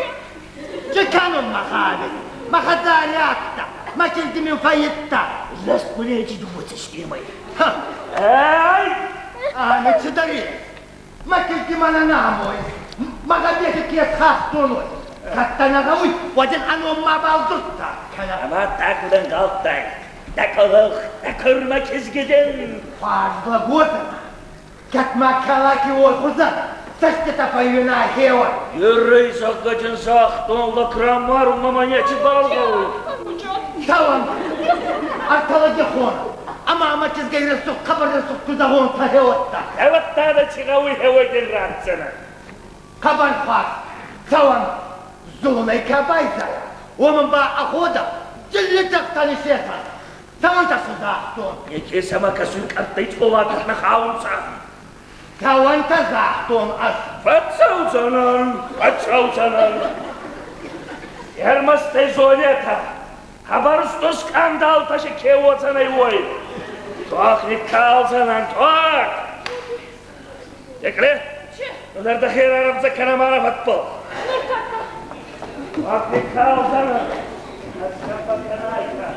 Чи кӕнун мӕ гъавис? Мӕ хӕдзари адтӕ, мӕ кизги мин фӕййидта. Лӕстмӕ дууӕ цӕстемӕй. Ха! Ӕй! Ами цидӕр ес. Мӕ кизги мӕнӕ нӕ амои. Мӕ гъӕбеси ке схастон, уой. Кӕд дӕ нӕ гъӕуй, уӕд ин ӕ ном мабал дзурдта кӕнӕ. Ӕма тӕккудӕн галтай, дӕ къӕлӕх, дӕ курмӕ кизги дин. Хуарз лӕг уодзӕнӕ. Кӕд ма калаки уой хузӕн цӕститӕ фӕууина хеуӕн. Ерей зӕгъгӕ дин загътон, лӕг рамарунмӕ мӕ нечибал гъӕуй. Цӕуӕн, ӕртӕ лӕги хонӕ. Ӕма мӕ кизгӕй рӕсугъд, хъӕбӕр рӕсугъд ку зӕгъонцӕ хеуӕттӕ. Хеуӕттӕ дӕ ци гъӕуй, хеуӕй дин ратдзӕнӕн. Хъӕбӕр хуарз. Цӕуӕн, зулунӕй ка байзайа, уомӕн ба ӕ ходӕ дзилли тӕхтӕн исесӕн. Цӕуӕнтӕ су загътон. Неке сӕмӕ кӕсуй, къӕрттӕй цъолатӕ нӕ хаунцӕ. Цӕуӕнтӕ загътон ӕз. Фӕццӕудзӕнӕн, фӕццӕудзӕнӕн. Ӕрмӕст ӕй зонетӕ, хъӕбӕр устур скандалтӕ си ке уодзӕнӕй, уой. Тох никкалдзӕнӕн, тох! Текъле, нур дӕхе рарӕвдзӕ кӕнӕ ма фӕдбӕл. Тох никкалдзӕнӕн. Ӕскӕппӕ кӕнайтӕ.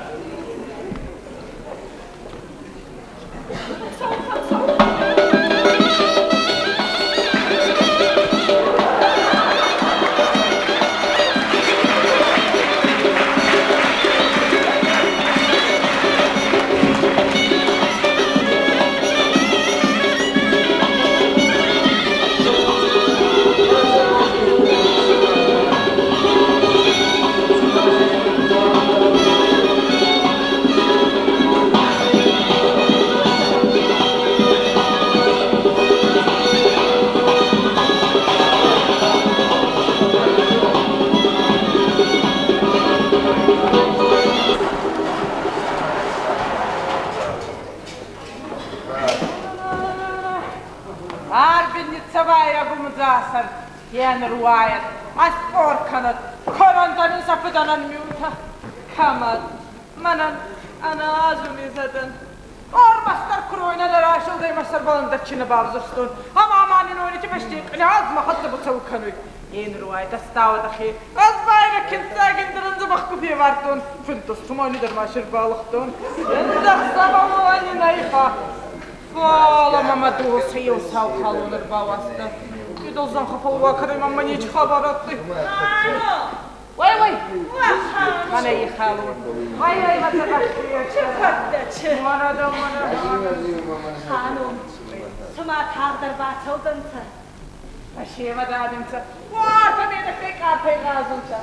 Арбинницавая гумзасар, ен руайат, аспор канат, коронтани сафуданан миута, камат, манан, ана азуми задан. Ормастар круйна рашилдай мастар баландачина бавзурстон. Ама аманин ойнити башти княз махатта бутсау кануй. Ен руайт астава дахи. Аз байра кинцагин дырынзы бахку певартон. Фынтос тумани дер машир балықтон. Эндах сабалуани найха. Фала мама дос ил сау халунер баваста. Идолзан хапалва карай мама нич хабаратты. Вай вай. Мана и халун. Вай вай матабахти. Мана да мана. Ханум, цума тагъддӕр бацӕудзӕнцӕ. Ашема дадимца. Уарта ме да капе газунца.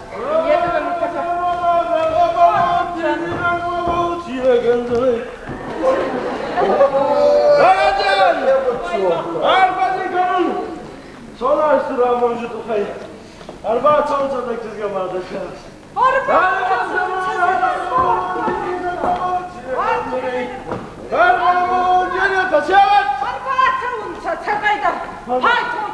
Ето да мутака. Арба цаунца цагайда. Хай тун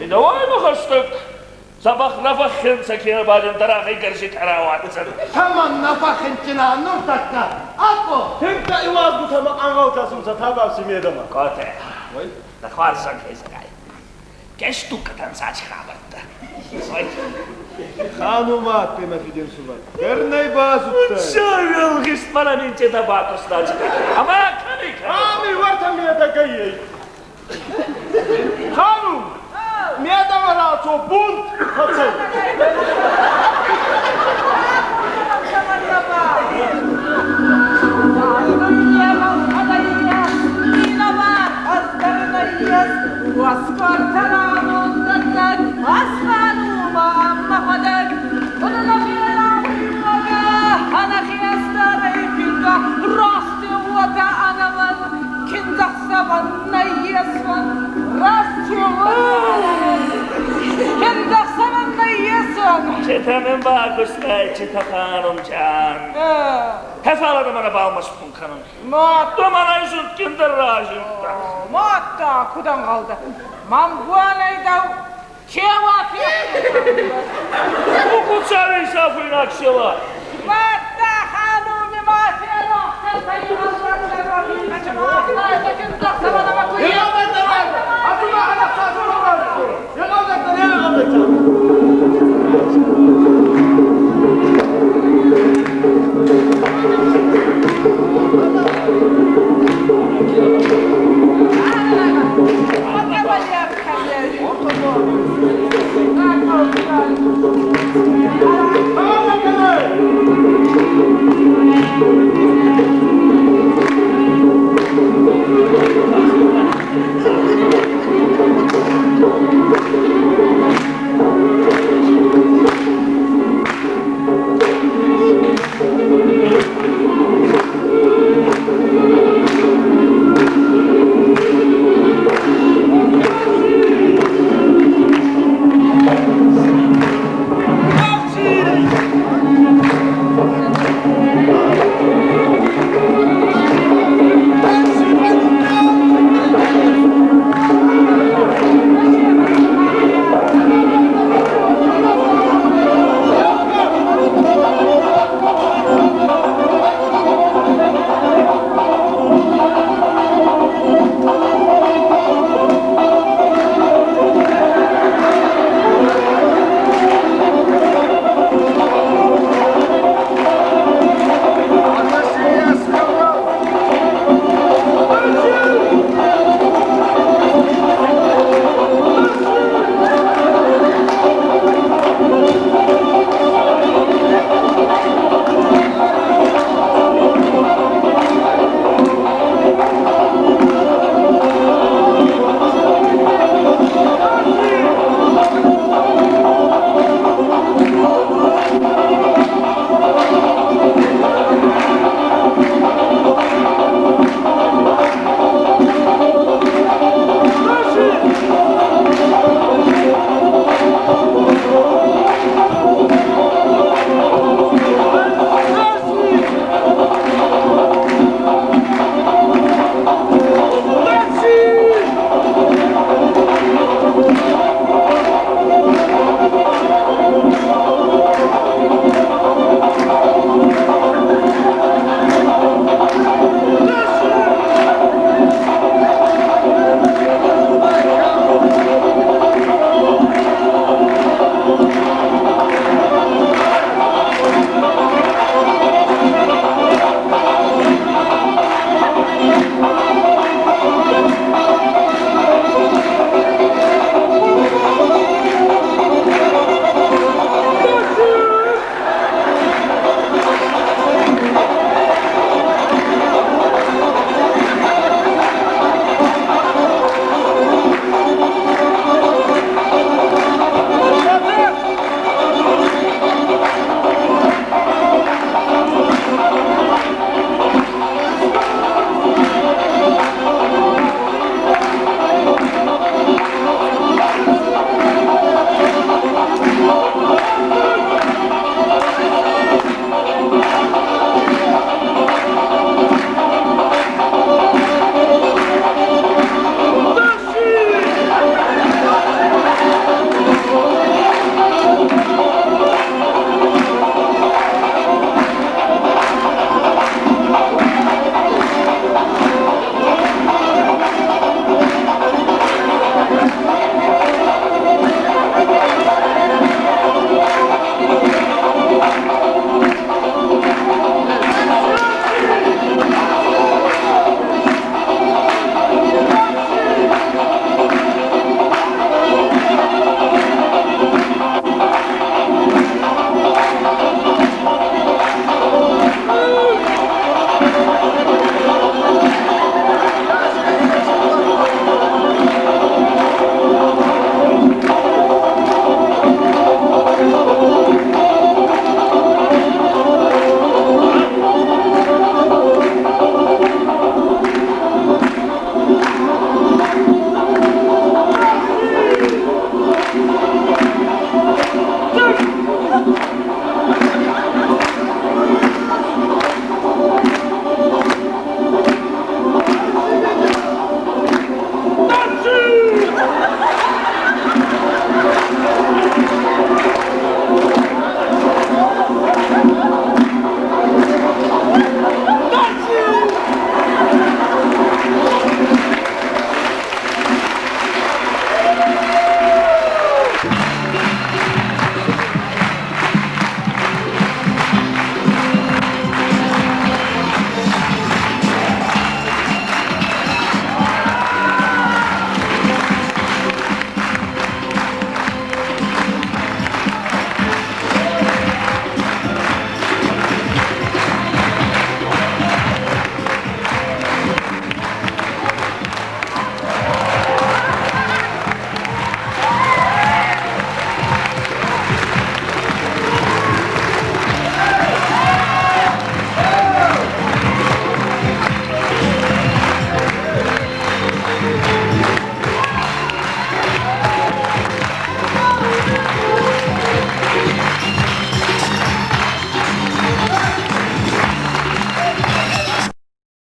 Давай ма хӕстӕг. Дзӕбӕх нӕ фӕххинцӕ кенӕ ба дин дӕрӕхӕй гӕрзитӕ рауадздзӕн. Цӕмӕн нӕ фӕххинцина нуртӕккӕ? Ако! Тинтӕ иуазгутӕмӕ ӕнгъӕл кӕсунцӕ табӕфси медӕмӕ. Коте, дӕ хуарзӕнхӕй зӕгъай. Кӕстуккатӕн цачи хабӕрттӕ. Ханума адтӕй мӕ фидинсувӕр. Бернӕй базудтай. Цӕуелгист мӕнӕ мин тетӕ бакустачи. Ӕма кӕми кӕми? Ами уӕртӕ медӕгӕй ей. Ханум, медӕмӕ рацо, бунт фӕцӕй. Читамин бакустай, читаханумчан. Хефалада мана балмаш пунканун. Мат. Домана изунт киндер ражинта. Матта кудан қалды. Мамгуанайдау кева Укуцари сафуйнаксела. Матта хануми мафиано.